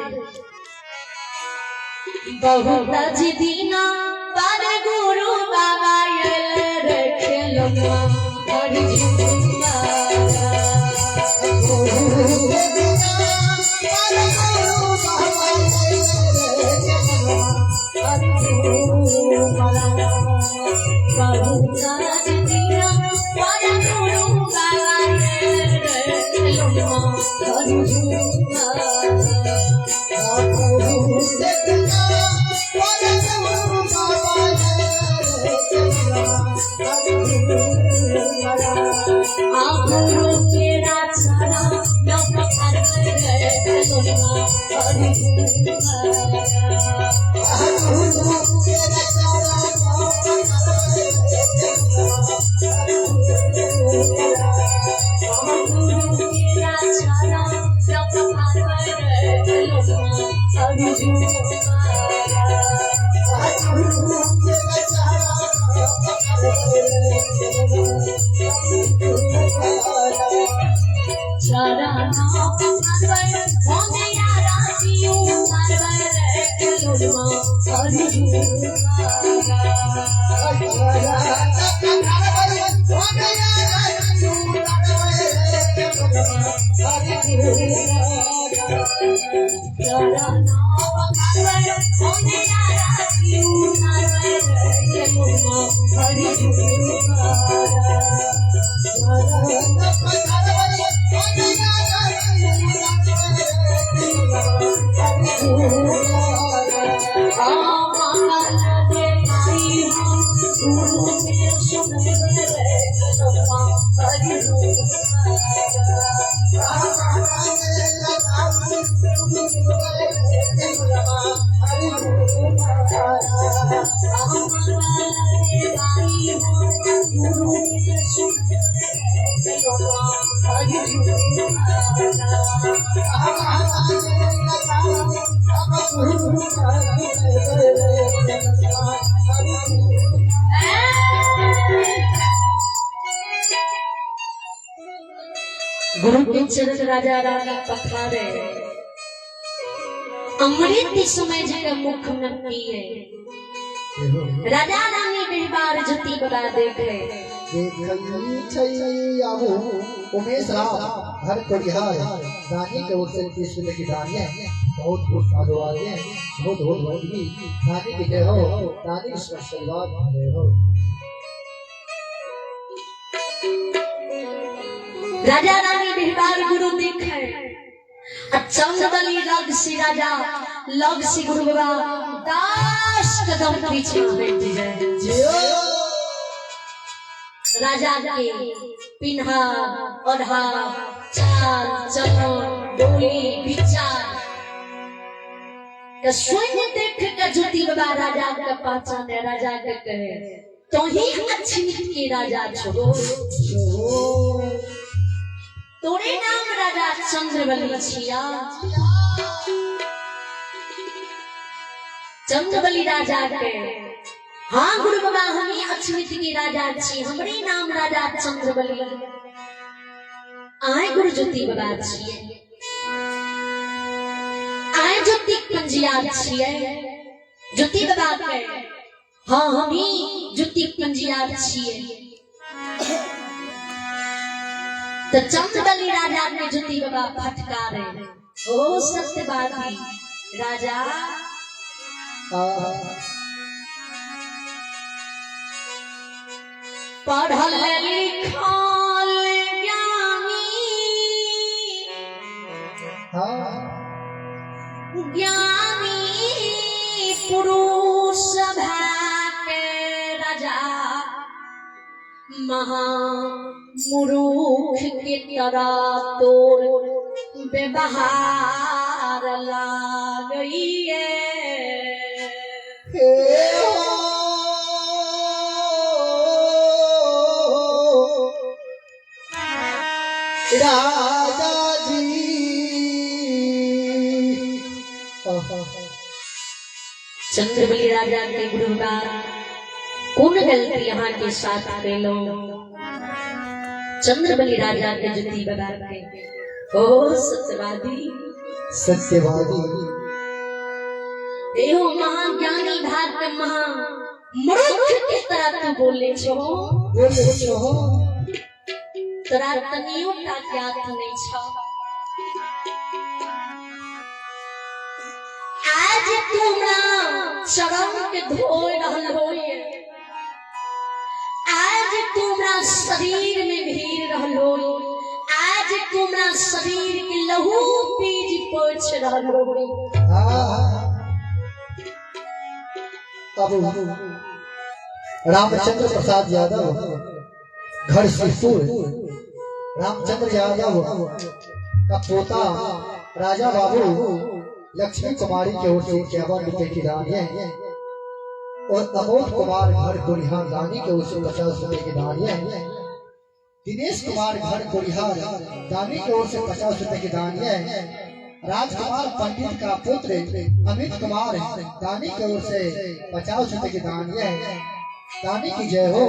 बहुत दीना पर गुरु बाबा गुरु के चरण राजा रानी पखारे। अमृत समय जगह मुख में पिए। राजा रानी दरबार ज्योति बना देखे। उमेश राम हर कोडिहार रानी के ओर से 30 रुपए की दान है। बहुत बहुत साधुवाद है, बहुत बहुत वंदनी। रानी की जय हो, रानी की आशीर्वाद जय हो। राजा रानी दरबार गुरु देखे। चंदबली लग सी राजा लग सी गुरु बाबा 10 कदम पीछे हट जाए। राजा के पिन्हा ओढ़ा चाल चलन बोली विचार स्वयं देख के ज्योति बाबा राजा के पहचाने। राजा के कहे तो ही अच्छी के राजा छो, तोरे नाम राजा चंद्रबली छिया। चंद्रबली राजा के हाँ गुरु बाबा हम ही अक्षमित के राजा छी, हमरे नाम राजा चंद्रबली। आए गुरु ज्योति बाबा छिए, आए ज्योति पंजिया छिए। ज्योति बाबा के हाँ हम ही ज्योति पंजिया छिए। तो चंद्रबली राजा ने ज्योति बाबा फटकारे। ओ सत्यवादी राजा, पढ़ल लिखल ज्ञानी, हाँ ज्ञानी पुरुष के राजा महामूर्ख के तरह तोर व्यवहार लागइए। हे हो राजा जी। चंद्रबली राजा के गुरुवार कौन गलती यहाँ के साथ कैलो? चंद्रबली राजा के जुती बगा के ओ सत्यवादी, सत्यवादी एहो महाज्ञानी भाग के महा मूर्ख के तरह तू बोले छो, बोले छो। तोरा तनियो टा ज्ञात नहीं छो। आज तू हमरा चरण के धोए रहल होय, आज तू हमरा शरीर में भीड़ रहल होय, आज तू हमरा शरीर के लहू पीज पोछ रहल होय। हाँ अब रामचंद्र प्रसाद यादव घर सिरपुर, रामचंद्र यादव का पोता राजा बाबू लक्ष्मी कुमारी की ओर से 51 रुपए की दान है और अमोद कुमार घर कोरिहार दानी की ओर से 50 रुपए की दान है। दिनेश कुमार घर कोरिहार दानी की ओर से 50 रुपए की दान है। राजकुमार पंडित का पुत्र अमित कुमार दानी की ओर से 50 रुपए की दान है। दानी की जय हो,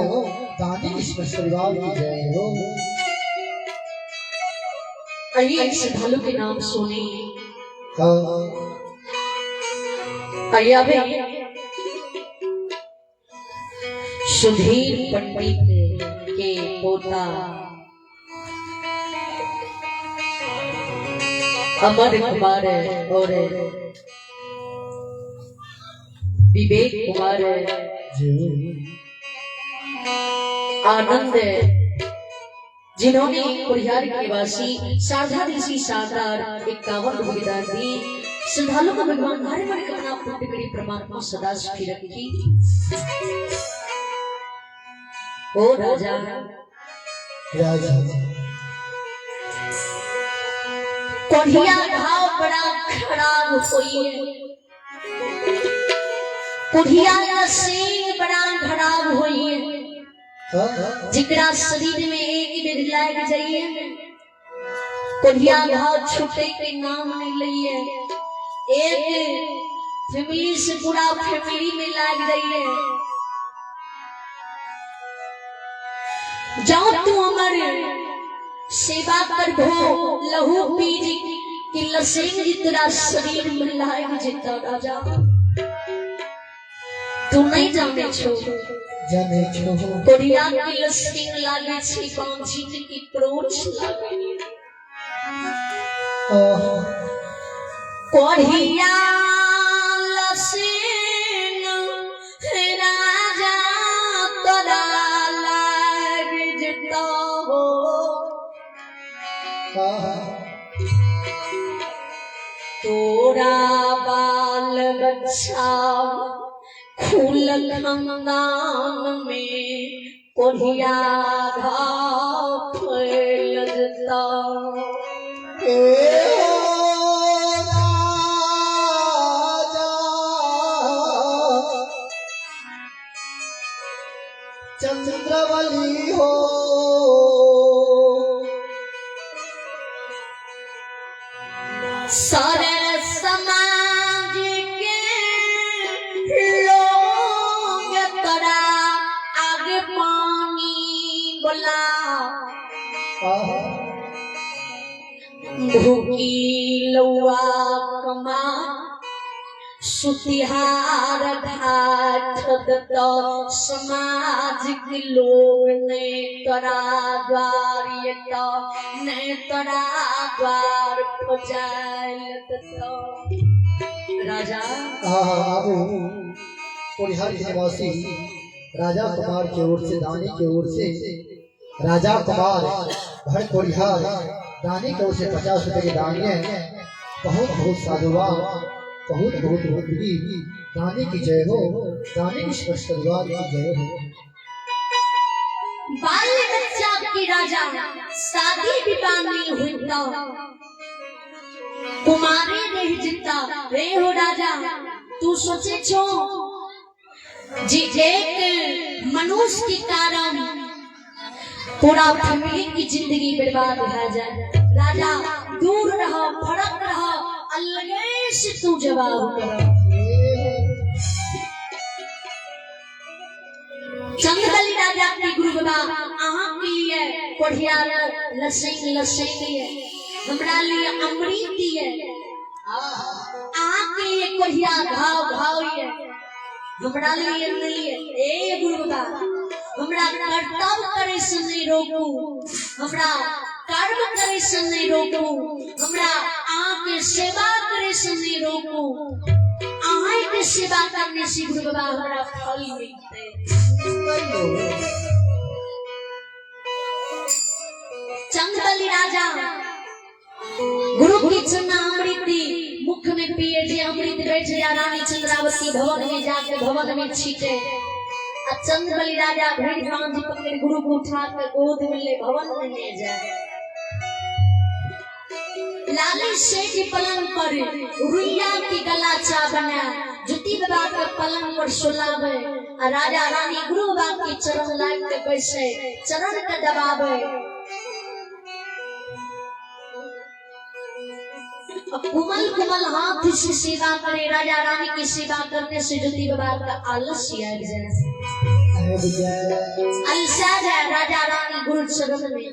दानी की परिवार की जय हो। आइए एक श्रद्धालु के नाम सुने। हाँ आइए अभी सुधीर पंडित के पोता अमर कुमार और विवेक कुमार जी आनंद, जिन्होंने कुरिहार के निवासी शारदा ऋषि शारदार 51 रुपये दान दी। श्रद्धालु को भगवान हर मन कमना पूर्ण करी, परमात्मा सदा सुखी रखी। ओ राजा, राजा कोढ़िया घाव बड़ा खराब होई है, कोढ़िया का सींग बड़ा खराब होई है, हाँ जिकरा शरीर में एक बेर लाग जाइए कोढ़िया घाव छूटे के नाम नहीं लइए। एक फैमिली से पूरा फैमिली में लाग जाइए। जाओ तू अमर सेवा कर भो लहू पी जी कि लसेंग जी तेरा शरीर में लाग जेता। राजा तू नहीं जाने छो, जाने छो कोढ़िया के लसिंग लागे छी बांझिन की क्रोच लागे। कोढ़िया लसिंग राजा तोरा लाग जेता हो, तोरा बाल बच्चा खुल खानदान में कोढ़िया घाव फैल जेता। राजा चंद्रवली हो, सारे समाज के लोग तोरा आगे पानी बोला भूखी लौआ कमा सुतिहार घाट दत्त समाज के लोग ने तोरा द्वार एत ने तोरा द्वार पजायल दत्त। राजा आबू कोरिहार के निवासी राजा कुमार की ओर से, दानी की ओर से, राजा कुमार भड़कोरिहार दानी की ओर से 50 रुपए के दान है। बहुत बहुत साधुवाद, बहुत बहुत बंदगी। दानी की जय हो, दानी की स्पर्श परिवार की जय हो। बाल बच्चा की राजा शादी विवाह नहीं होता, कुमारी रह जिता रे हो राजा। तू सोचे छो जी एक मनुष्य के कारण पूरा फैमिली की जिंदगी बर्बाद हो जाए। राजा दूर रहो, फरक रहो, अलगे से तू जवाब करो। चंदबली राजा के गुरु बाबा अहाँ के लिए कोढ़ियार लसई लसई है, हमरा लिए अमृत है। अहाँ के लिए कोढ़िया घाव घाव है, हमरा लिए नहीं है। ए गुरु बाबा हमरा कर्तव्य करे से नहीं रोकू, हमरा कर्म करे से नहीं रोकू, हमरा अहाँ के सेवा करे से नहीं रोकू। अहाँ के सेवा करने से गुरु बाबा हमरा फल मिलते। चंदबली राजा गुरु की चन्ना अमृत मुख में पिए जे अमृत बैठ जा रानी चंद्रावती भवन में जाके भवन में छीटे। आ चंदबली राजा भेड़ भांजी पकड़ गुरु को उठा के गोद में ले भवन में ले जाए। लाली सेठ पलंग पर रुइया की गलाचा बना जुती बाबा के पलंग पर सुलावे। आ राजा रानी गुरु बाबा के चरण लाग के बैसे, चरण के दबावे। कोमल कोमल हाथ से सेवा करे। राजा रानी की सेवा करने से ज्योति बाबा का आलस्य आ जाए, अलसा जाए राजा रानी गुरु चरण में।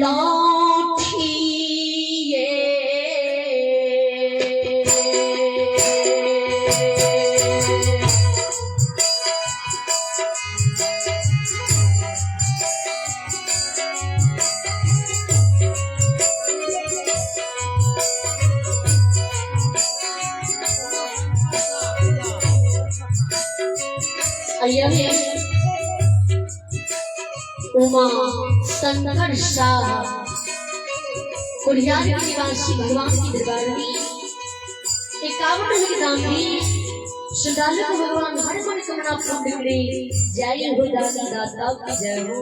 लाठिए उमा शंकर शाह कुरियार के निवासी भगवान की दरबार में 51 के दान दी। श्रद्धालु को भगवान हर मन कमना पूर्ण करे। जय हो दानी दाता की जय हो।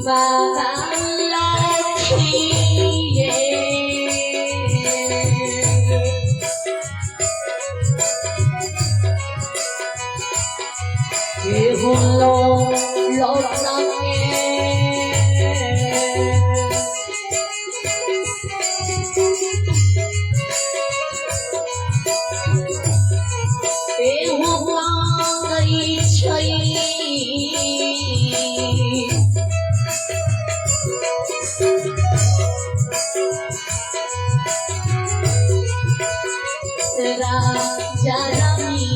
बाबा लाठिए केहू लो लौटा के केहू मांगै छै। राजा रानी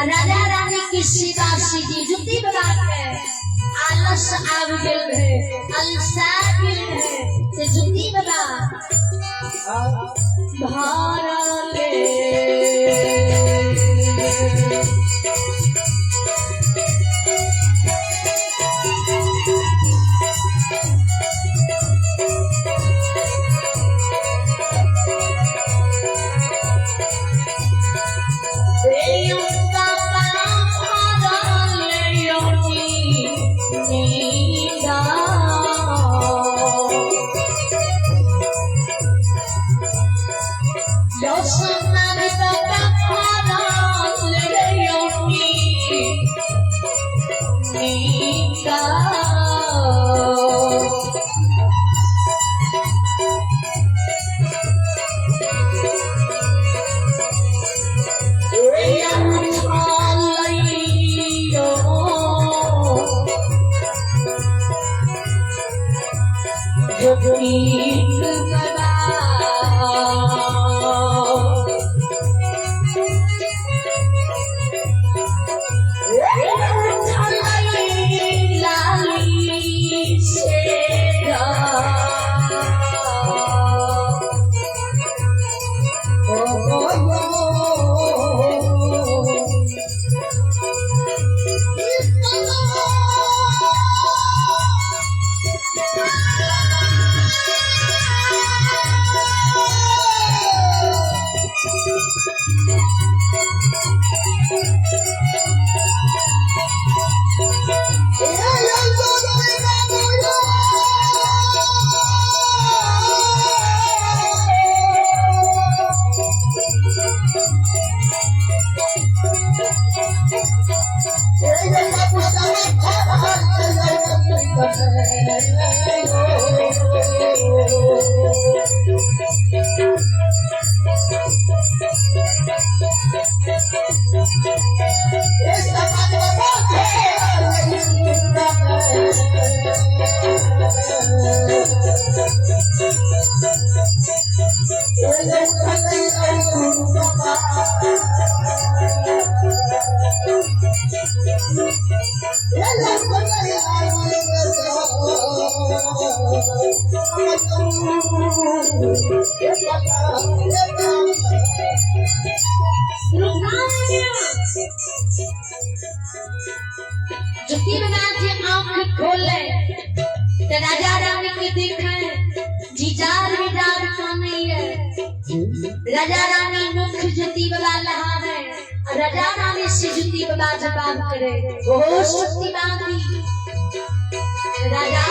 राजा रानी की सीधा सीधी जुती बात है, आलस आब गेल रहे, अलसा गेल रहे, से जुती बाबा भरले। ज्योति बाबा जी आंख खोले। राजा रानी मुख जुती बाबा लहावे, राजा रानी से जुती बाबा जवाब करे। बहुत शक्तिमान थी राजा।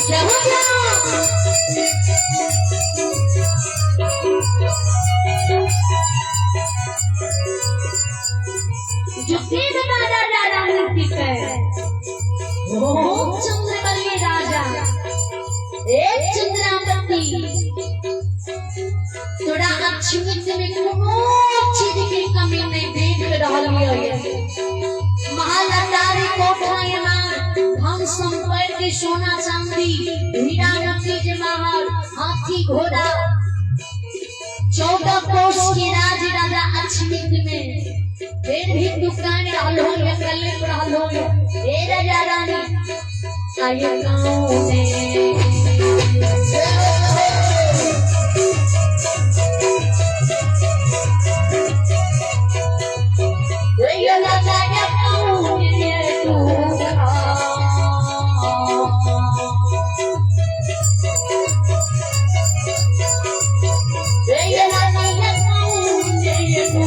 क्या हो गया? जुती बाबा राजा रानी के बहुत चंद्रबली राजा, एक चंद्रावती तोरा अक्षमित में कोनो चीज के कमी नहीं देख रहल है। महल अटारी कोठा एमार धन संपत्ति के सोना चांदी हीरा मोती जवाहर हाथी घोड़ा 14 कोस के राज राजा अक्षमित में, फिर भी दुकान रहल हो या कलेप रहल हो। ए राजा रानी आये गाँव में। ये राजा गाँव में तू ये राजा गाँव में तू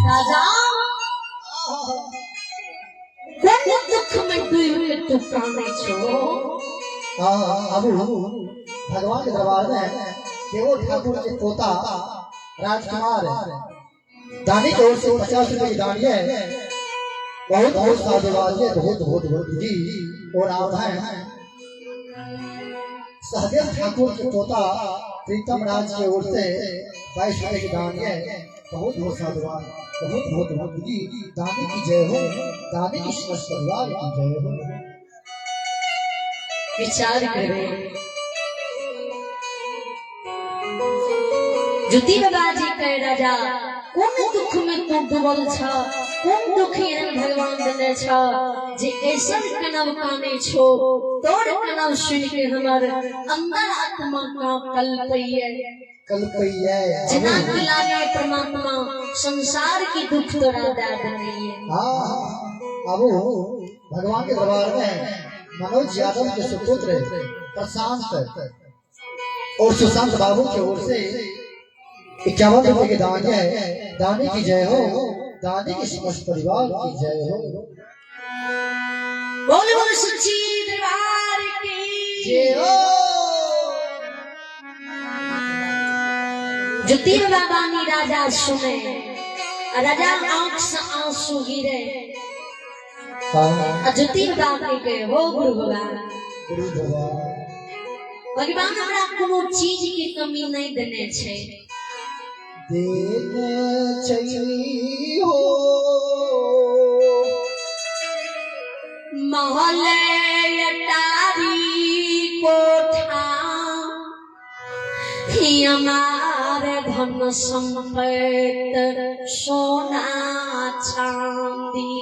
राजा कोन दुख में डूब के तू काने छो? अबू भगवान के दरबार में देवो ठाकुर के पोता राजकुमार दानी की ओर से 50 रुपए की दानी है। बहुत बहुत साधुवाद है, बहुत बहुत बहुत जी। और आप हैं सहदेव ठाकुर के पोता प्रीतम राज की ओर से 22 रुपए की दान है। बहुत बहुत साधुवाद, बहुत बहुत बहुत जी। दानी की जय हो, दानी की समस्त परिवार की जय हो। विचार करे ज्योति बाबा जी कहे राजा कोन दुख में तू डूबल छ, कोन दुख एहन भगवान देने छ जे ऐसन कनव काने छो, तोर कनव सुन के हमर अंदर आत्मा का कल्पैये कल्पैये जना की लागे परमात्मा संसार की दुख तोरा दे देने। हाँ अबू भगवान के दरबार में मनोज यादव के सुपुत्र प्रशांत और सुशांत बाबू की ओर से 51 रुपए के दान है। दानी की जय हो, दानी की समस्त परिवार की जय हो। बोल बोल सच्ची दरबार की जय हो। ज्योति बाबा राजा सुने आ राजा आंख से आंसू गिरे आ ज्योति बाबा के कहे, हो गुरु बाबा, गुरु बाबा, भगवान हमरा कोनो चीज के कमी नहीं देने छै। देने छै हो। महल अटारी कोठा हमार धन संपत्ति सोना चांदी,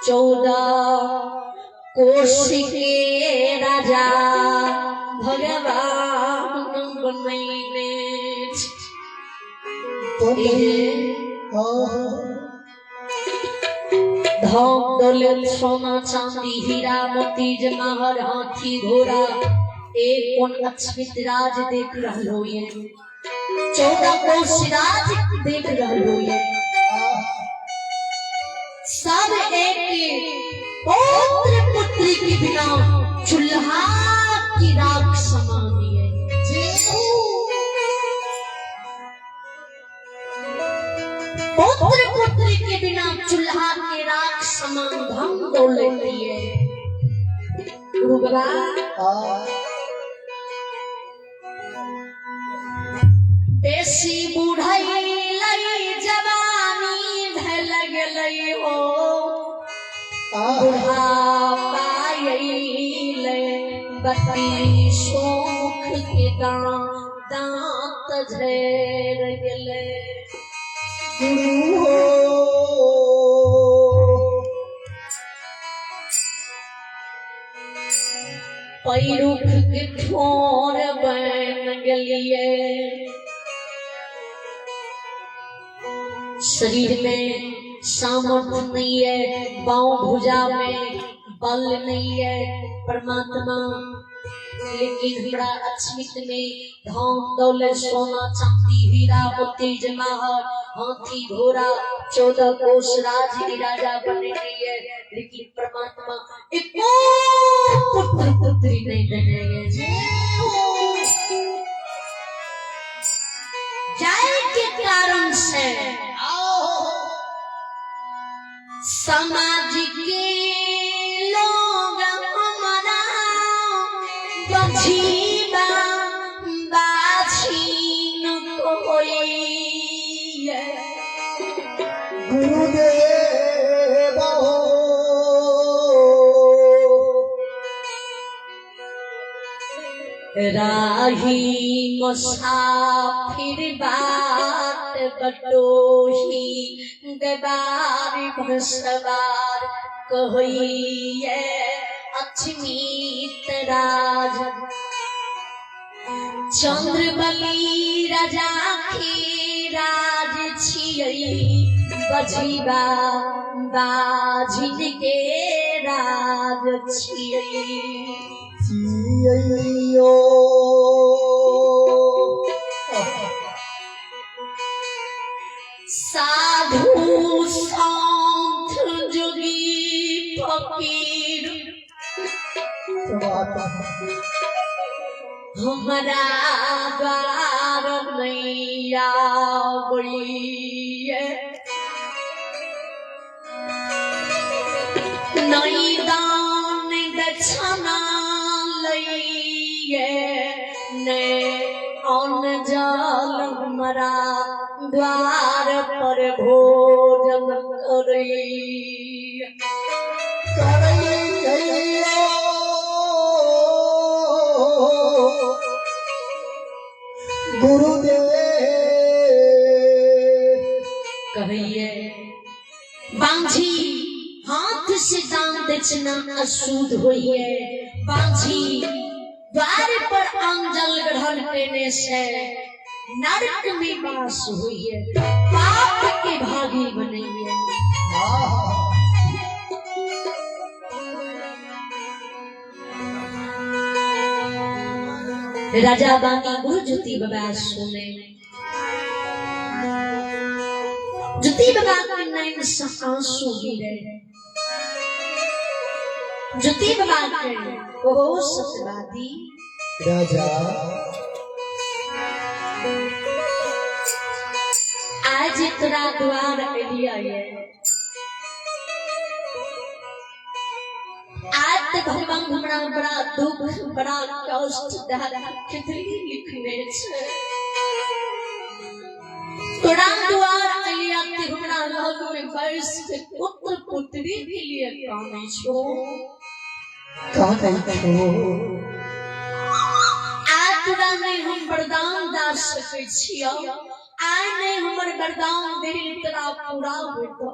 14 कोष के राजा भगवान बनैने धन दौलत सोना चांदी हीरा मोती जवाहर हाथी घोड़ा एक कोन अक्षमित राज देख रहलो ये, 14 कोष राज देख रहलो ये, सब एक पौत्र पुत्री के बिना चूल्हा की राख समान है। पौत्र पुत्री के बिना चूल्हा के राख समान धन दौलत है। गुरु बाबा बेसी बुढ़ैलै जवानी भेल गेलै हो, बुढ़ापा अयलै बत्तीसो मुख के दांत झैर गेलै। गुरु हो। पैरुख के ठोर बन गेलिए, शरीर में सामर्थ्य नहीं है, बाँव भुजा में बल नहीं है परमात्मा, लेकिन हमरा अछमित में धन दौलत सोना चांदी हीरा मोती जवाहर हाथी घोड़ा 14 कोष राज के राजा बने नहीं है, लेकिन परमात्मा एक पुत्र पुत्री नहीं देने है। जाए के कारण से समाज के लोग हमारा बझीबा बाछीन कोई। गुरुदेव हो। राही मुसाफिर बात बटोही दबार घुसवार कहिए अक्षमित राज चंद्रबली राजा के राज छियै बझिबा बाझिन के राज छियै। छियैयो। साधु संत जोगी फकीर हमरा द्वार नैया बड़िए नहीं दान दक्षिणा लइए ने अन्न जल हमरा द्वार पर भोजन करैए। करैयो। गुरुदेव। कहिए बांझी हाथ से दान दक्षिणा अशुद्ध होइए, बांझी द्वार पर अंजल ग्रहण करने से नरक में वास होइए, पाप के भागी बनइए। राजा बानी गुरु ज्योति बाबा सुने, ज्योति बाबा के नैन से आंसू गिरे। ज्योति बाबा के ओ सत्यवादी राजा, आज तोरा द्वार एलिया ये, आज तो भगवान हमरा बड़ा दुख बड़ा कष्ट खिचड़ी लिखने छे। तोरा द्वार एलिया ते हमरा लग में बैस के पुत्र पुत्री के लिए काने छो। काने छो। आज तोरा नहीं हम वरदान दा सकै छियौ, आइ नहीं हमर वरदान देल तोरा पूरा होतो।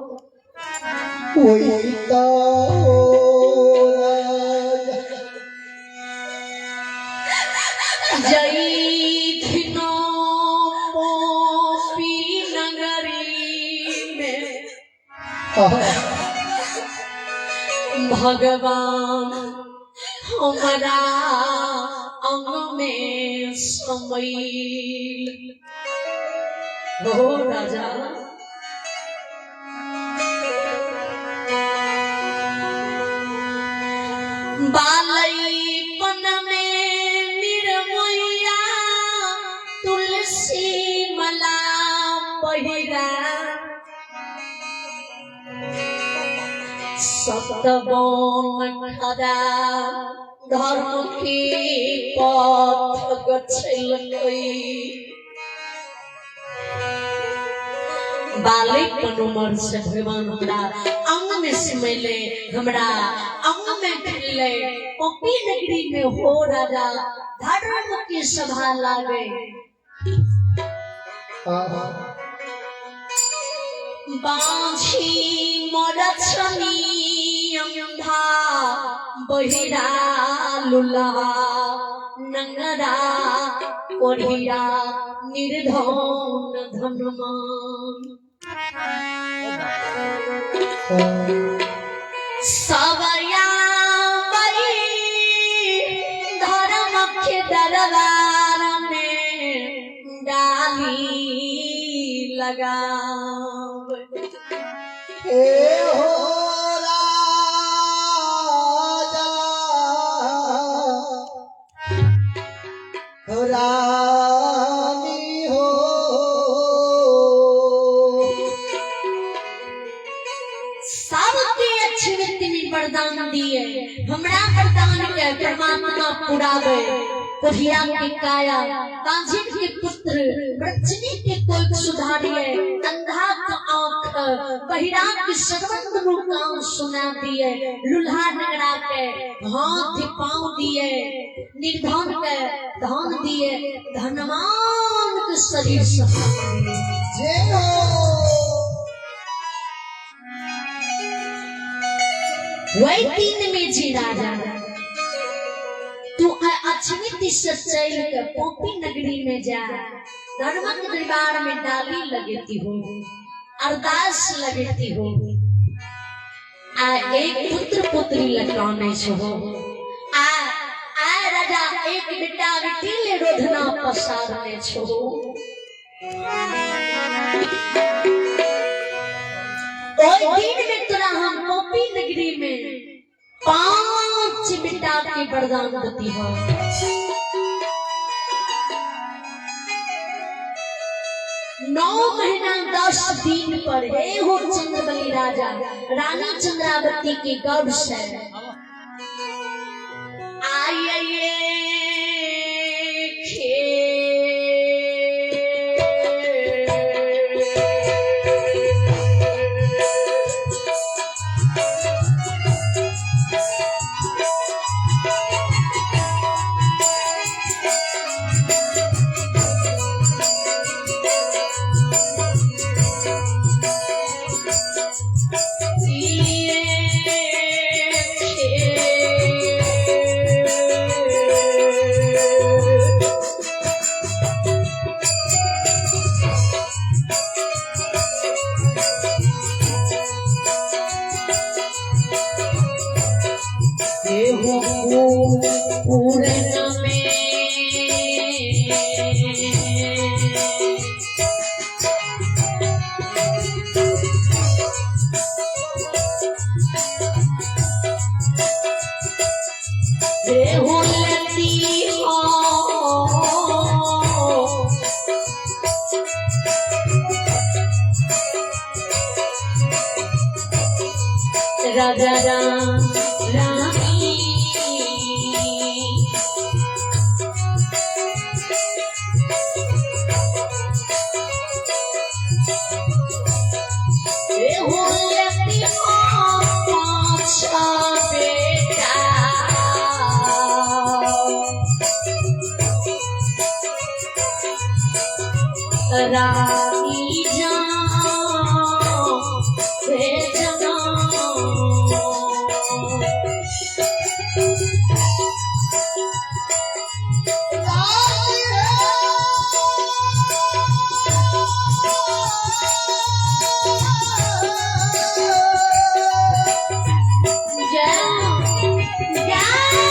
ओई तो जईथिनो पोपी नगरी में भगवान हमारा अंग में समैल हो राजा। बालईपन में निर्मोइया तुलसी मला पहिरा सतबन खरा धर्म के पथ गछलकै। बालकपन उमर से भगवान हमरा अंग में समैले, हमरा अंग में खेलले। पपी नगरी में हो राजा धर्म के सभा लागे। बाँझी मरछनी अंधा बहिरा लुला नंगरा कोढ़िया निर्धन धनमान सवया बई धर्म के दरबार में डाली लगा। ए हो राजा रानी हो, सबके अच्छे व्यक्ति में वरदान दिए, हमरा वरदान के परमात्मा पुरावे। कोढ़िया के काया, बांझिन के पुत्र, वृक्षनी के कोई सुधारिए, अंधा के आंख, बहिरा के श्रवण दुनू कान सुना दिए, लुल्हा नगरा के हाथ पांव दिए, निर्धन के धन दिए, धनवान के शरीर सहा दिए। जय हो। वही दिन में जी राजा तू अछमित से चल के पोपी नगरी में जा, धर्मक दरबार में डाली लगेती हो, अरदास लगेती हो, आ एक पुत्र पुत्री लगाने छो। आ आ राजा एक बेटा बेटी ले रोधना पसारने छो। ओई दिन में तोरा हम पोपी नगरी में 5 बेटा के वरदान देती हो। 9 महीना 10 दिन पर हे हो चंद्रबली राजा रानी चंद्रावती के गर्भ से आइए राजा राम रानी। ए हो लती पाँच बेटा रानी जाओ भेजना। जाओ जाओ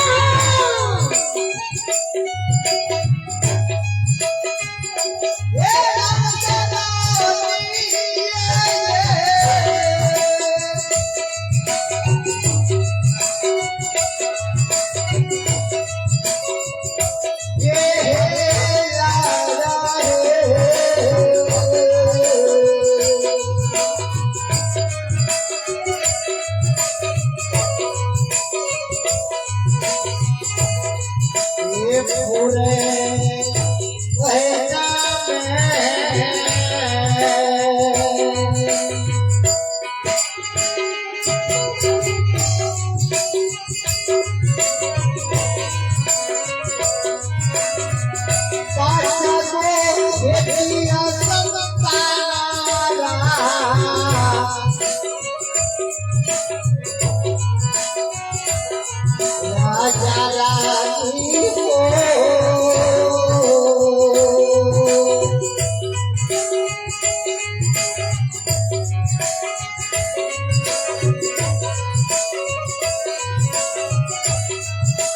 राजा रानी को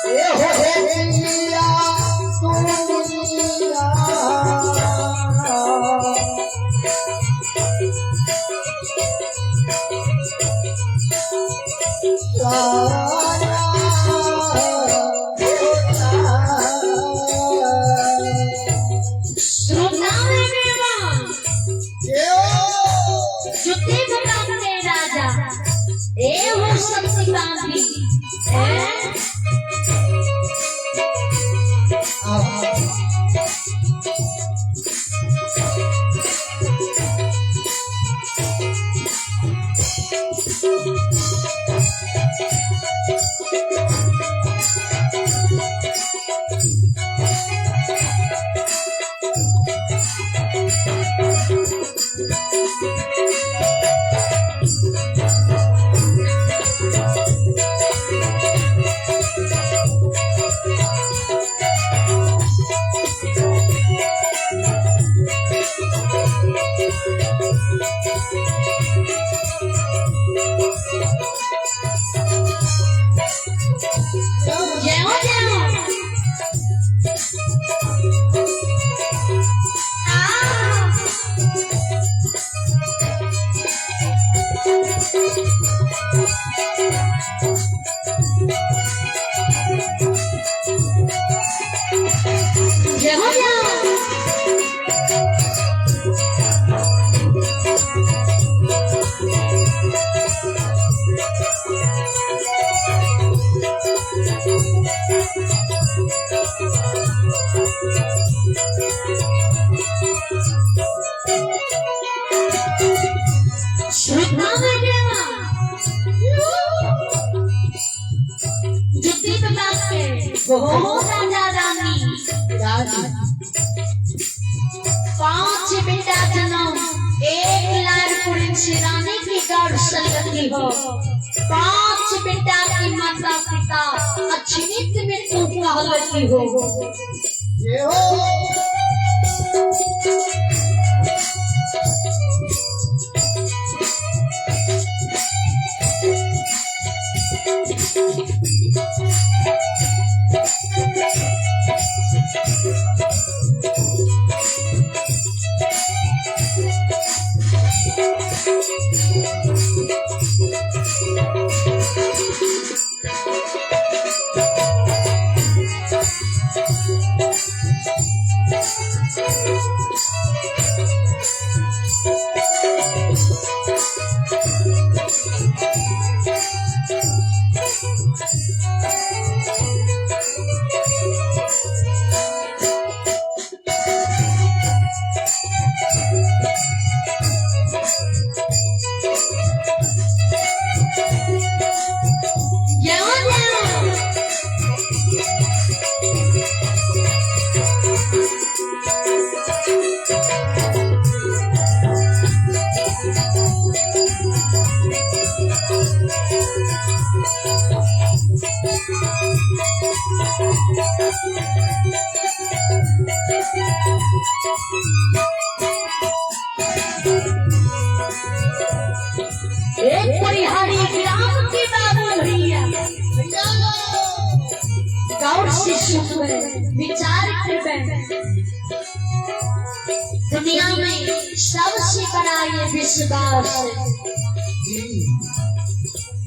ए हो दिया दुनिया श्रोता जुते बताते राजा ए हो शक्ति बांधी हैं? जय हो जय हो। आ जय हो जय हो। श्रद्धा में देवा जुत्ती बताते हो राजा रानी पांच बेटा जन्म एक लाल पुरुष रानी की गौर संगति हो। पांच बेटा की माता पिता अछित में तू कहलती हो। एक परिहारी ग्राम के बाबू भैया गौर से सुनबे, विचार करबे। दुनिया में सबसे बड़ा ये विश्वास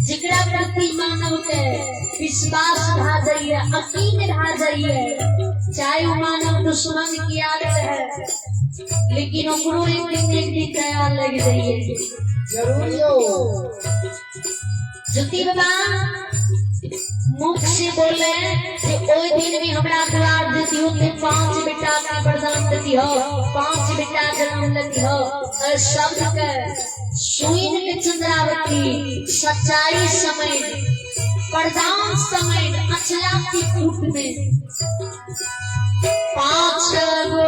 जिकरा प्रति मानव के विश्वास भा जाइए, यकीन भा जाइए, चाहे वो मानव दुश्मन की आदत है, लेकिन ओकरो एक दिन दया लग जाइए। जरूर यो। ज्योति बाबा मुख से बोले कि ओई दिन भी हमरा द्वार देती हो ते 5 बेटा का वरदान देती हो, 5 बेटा जन्म लेती हो। और शब्द के सुन के चंद्रावती सच्चाई समय वरदान समय अचला की कूट में 5 गो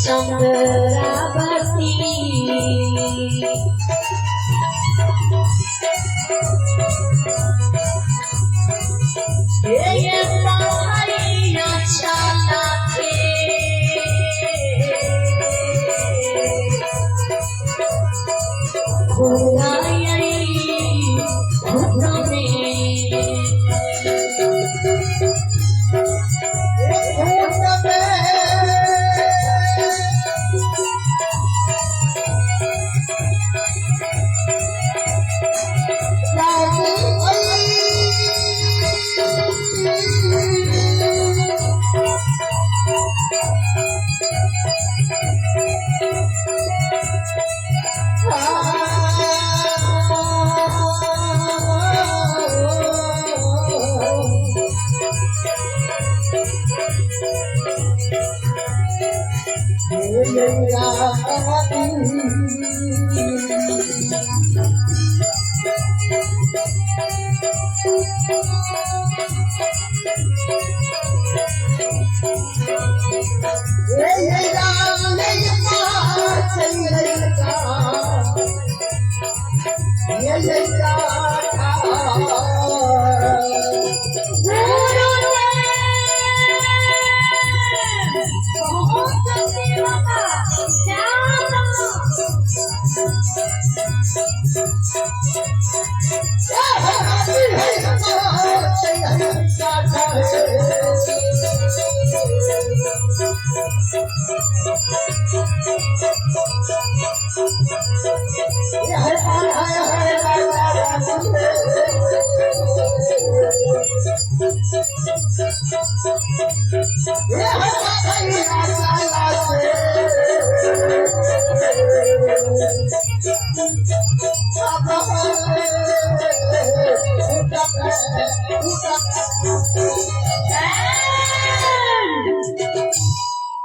चंद्रावती ये पहाड़िया छाला थे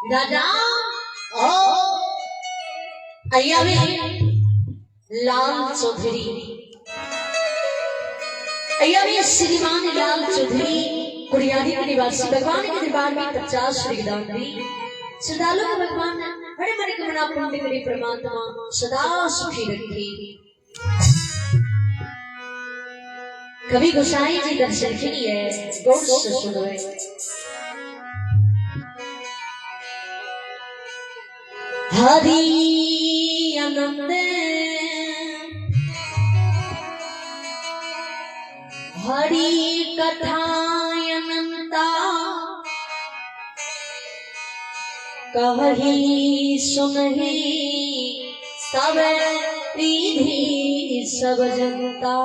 दादा लाल चौधरी, अय्या श्रीमान लाल चौधरी कुरियारी के निवासी भगवान के दरबार में 50 श्रीदान दी। श्रद्धालु को भगवान हरे मन कमना पुण्य करे परमात्मा सदा सुखी रखे। कवि गोसाई जी दर्शन के लिए गौर से सुनवे। हरि आनंद हरि कथा अनंता कही सुनही सब विधि सब जनता।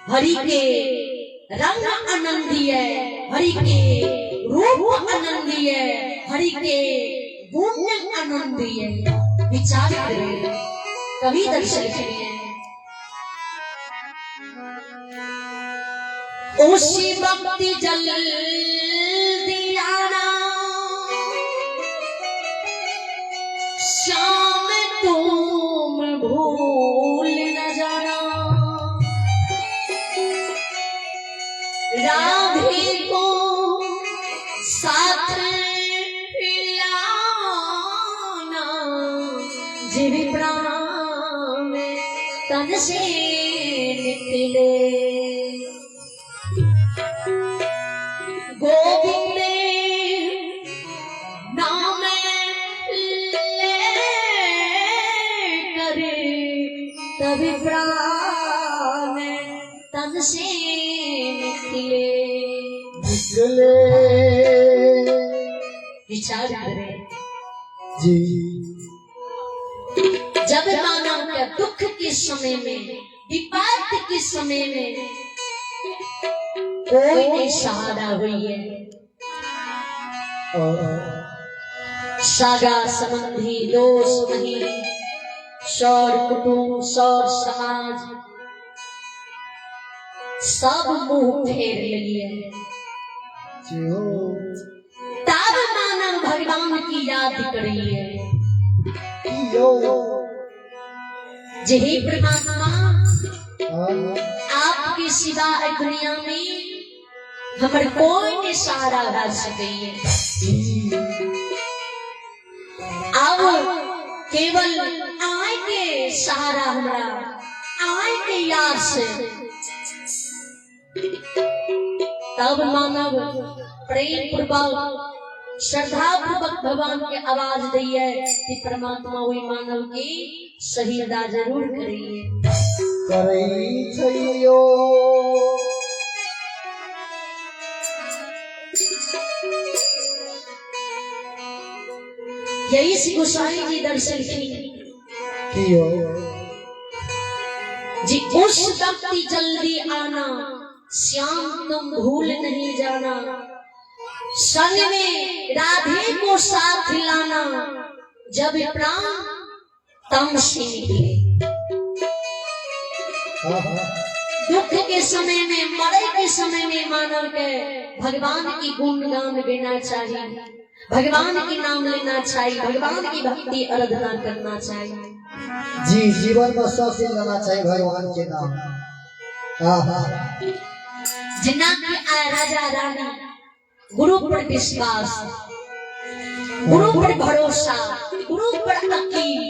हरि के रंग आनंदीय, हरि के रूप आनंदीय, हरि के गुण आनंदीय। विचार करें कवि दर्शन करिए। उसी वक्त जल्दी आना, श्याम तुम भूल न जाना, राधे को साथ लाना, जीव प्राण तन से निकले। गोविंद नाम ले करे तभी प्राण तन से निकले। निकले। विचार करें जी। जब मानव के दुख के समय में, विपत्ति के समय में कोई नहीं सहारा हुई है। और सागा संबंधी दोस्त नहीं, सौर कुटुंब सौर समाज सब मुंह फेर लिए। जी हो। तब मानव भगवान की याद करिए। यो। जय परमात्मा, हाँ। आपके सिवा दुनिया में हमर कोई नहीं सहारा भर सके। जी। अब केवल आय के सहारा हमरा, आय के याद से तब मानव प्रेम पूर्वक श्रद्धा पूर्वक भगवान के आवाज दिए कि परमात्मा वही मानव की सही अदा जरूर करिए। करई छैयो। यही से गोसाई जी दर्शन की कियो। जी उस वक्त जल्दी आना, श्याम तुम भूल नहीं जाना, संग में राधे को साथ लाना, जब प्राण तम से निकले। हाँ हाँ। दुख के समय में, मरे के समय में मानव के भगवान की गुणगान गाना चाहिए, भगवान की नाम लेना चाहिए, भगवान की भक्ति आराधना करना चाहिए। जी जीवन में सब दिन लेना चाहिए भगवान के नाम। हाँ हाँ। जिना के आए राजा रानी गुरु पर विश्वास, गुरु पर भरोसा, गुरु पर यकीन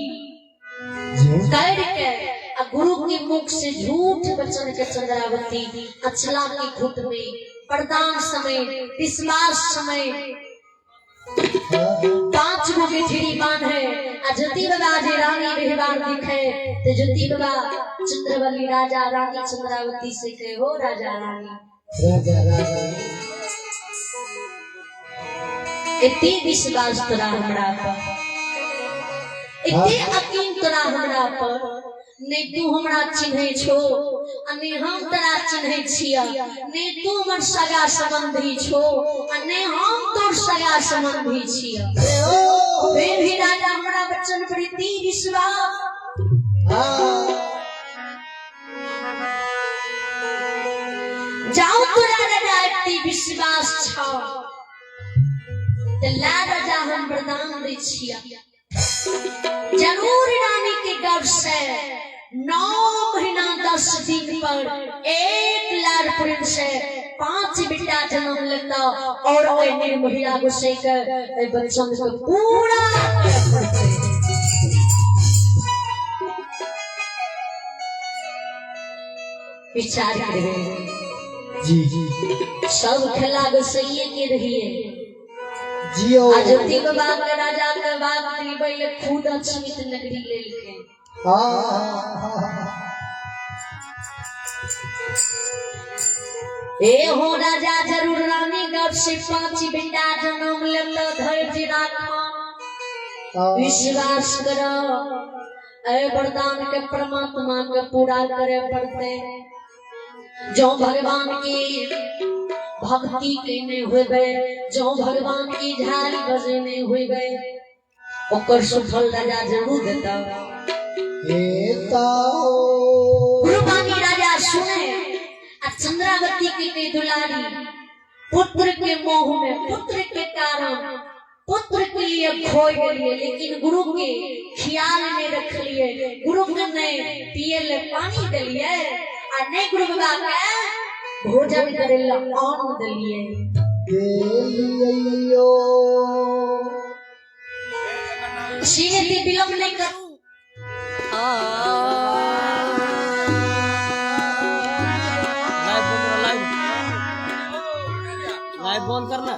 जी। कर के आ गुरु के मुख से झूठ वचन के चंद्रावती अचला की घुट में वरदान समय विश्वास समय हाँ। 5 गो गेठरी बांध है आ ज्योति बाबा जे रानी व्यवहार दिखे तो ज्योति बाबा चंद्रवली राजा रानी चंद्रावती से कहे हो राजा रानी, राजा रानी इतनी विश्वास तोरा हमरा पर, इतनी यकीन तोरा हमरा पर, नहीं तू हमरा चिन्है छो आ नहीं हम तोरा चिन्है छिया, नहीं तू हमर सगा संबंधी छो आ नहीं हम तोर सगा संबंधी छिया, फिर भी राजा हमरा वचन पर इतनी विश्वास। हाँ। जाओ तोरा राजा इतनी विश्वास छो तो ला राजा हम वरदान दै छिया, जरूर रानी के गर्भ से 9 महीना 10 दिन पर 1 लाख प्रेम से 5 बेटा जन्म लेता और ओए निर्मोहिया गुस्से के ए बच्चन को पूरा। विचार करबे। जी जी। सब खेला गोसैये के रहिए। जियो। आ ज्योति बाबा के राजा के बाग दिबै ले खुद अछमित नगरी लेलकै। हाँ। ए हो राजा जरूर रानी गर्भ से 5 बेटा जन्म लेल, धैर्य राखो, विश्वास करो, ए वरदान के परमात्मा के पूरा करे पड़ते। जो भगवान की भक्ति केने होबे, जो भगवान की झाड़ी बजेने होबे, ओकर सुफल राजा जरूर देता। गुरुबानी राजा सुने आ चंद्रावती के दुलारी पुत्र के मोह में, पुत्र के कारण पुत्र के लिए खोए गए, लेकिन गुरु के ख्याल में रख लिए, गुरु के नहीं पिए ले पानी दिलिए आ नहीं गुरु बाबा के भोजन करे ले अन्न दिलिए। सीधे विलंब नहीं करू। लाइव बंद लाइव लाइव बंद करना।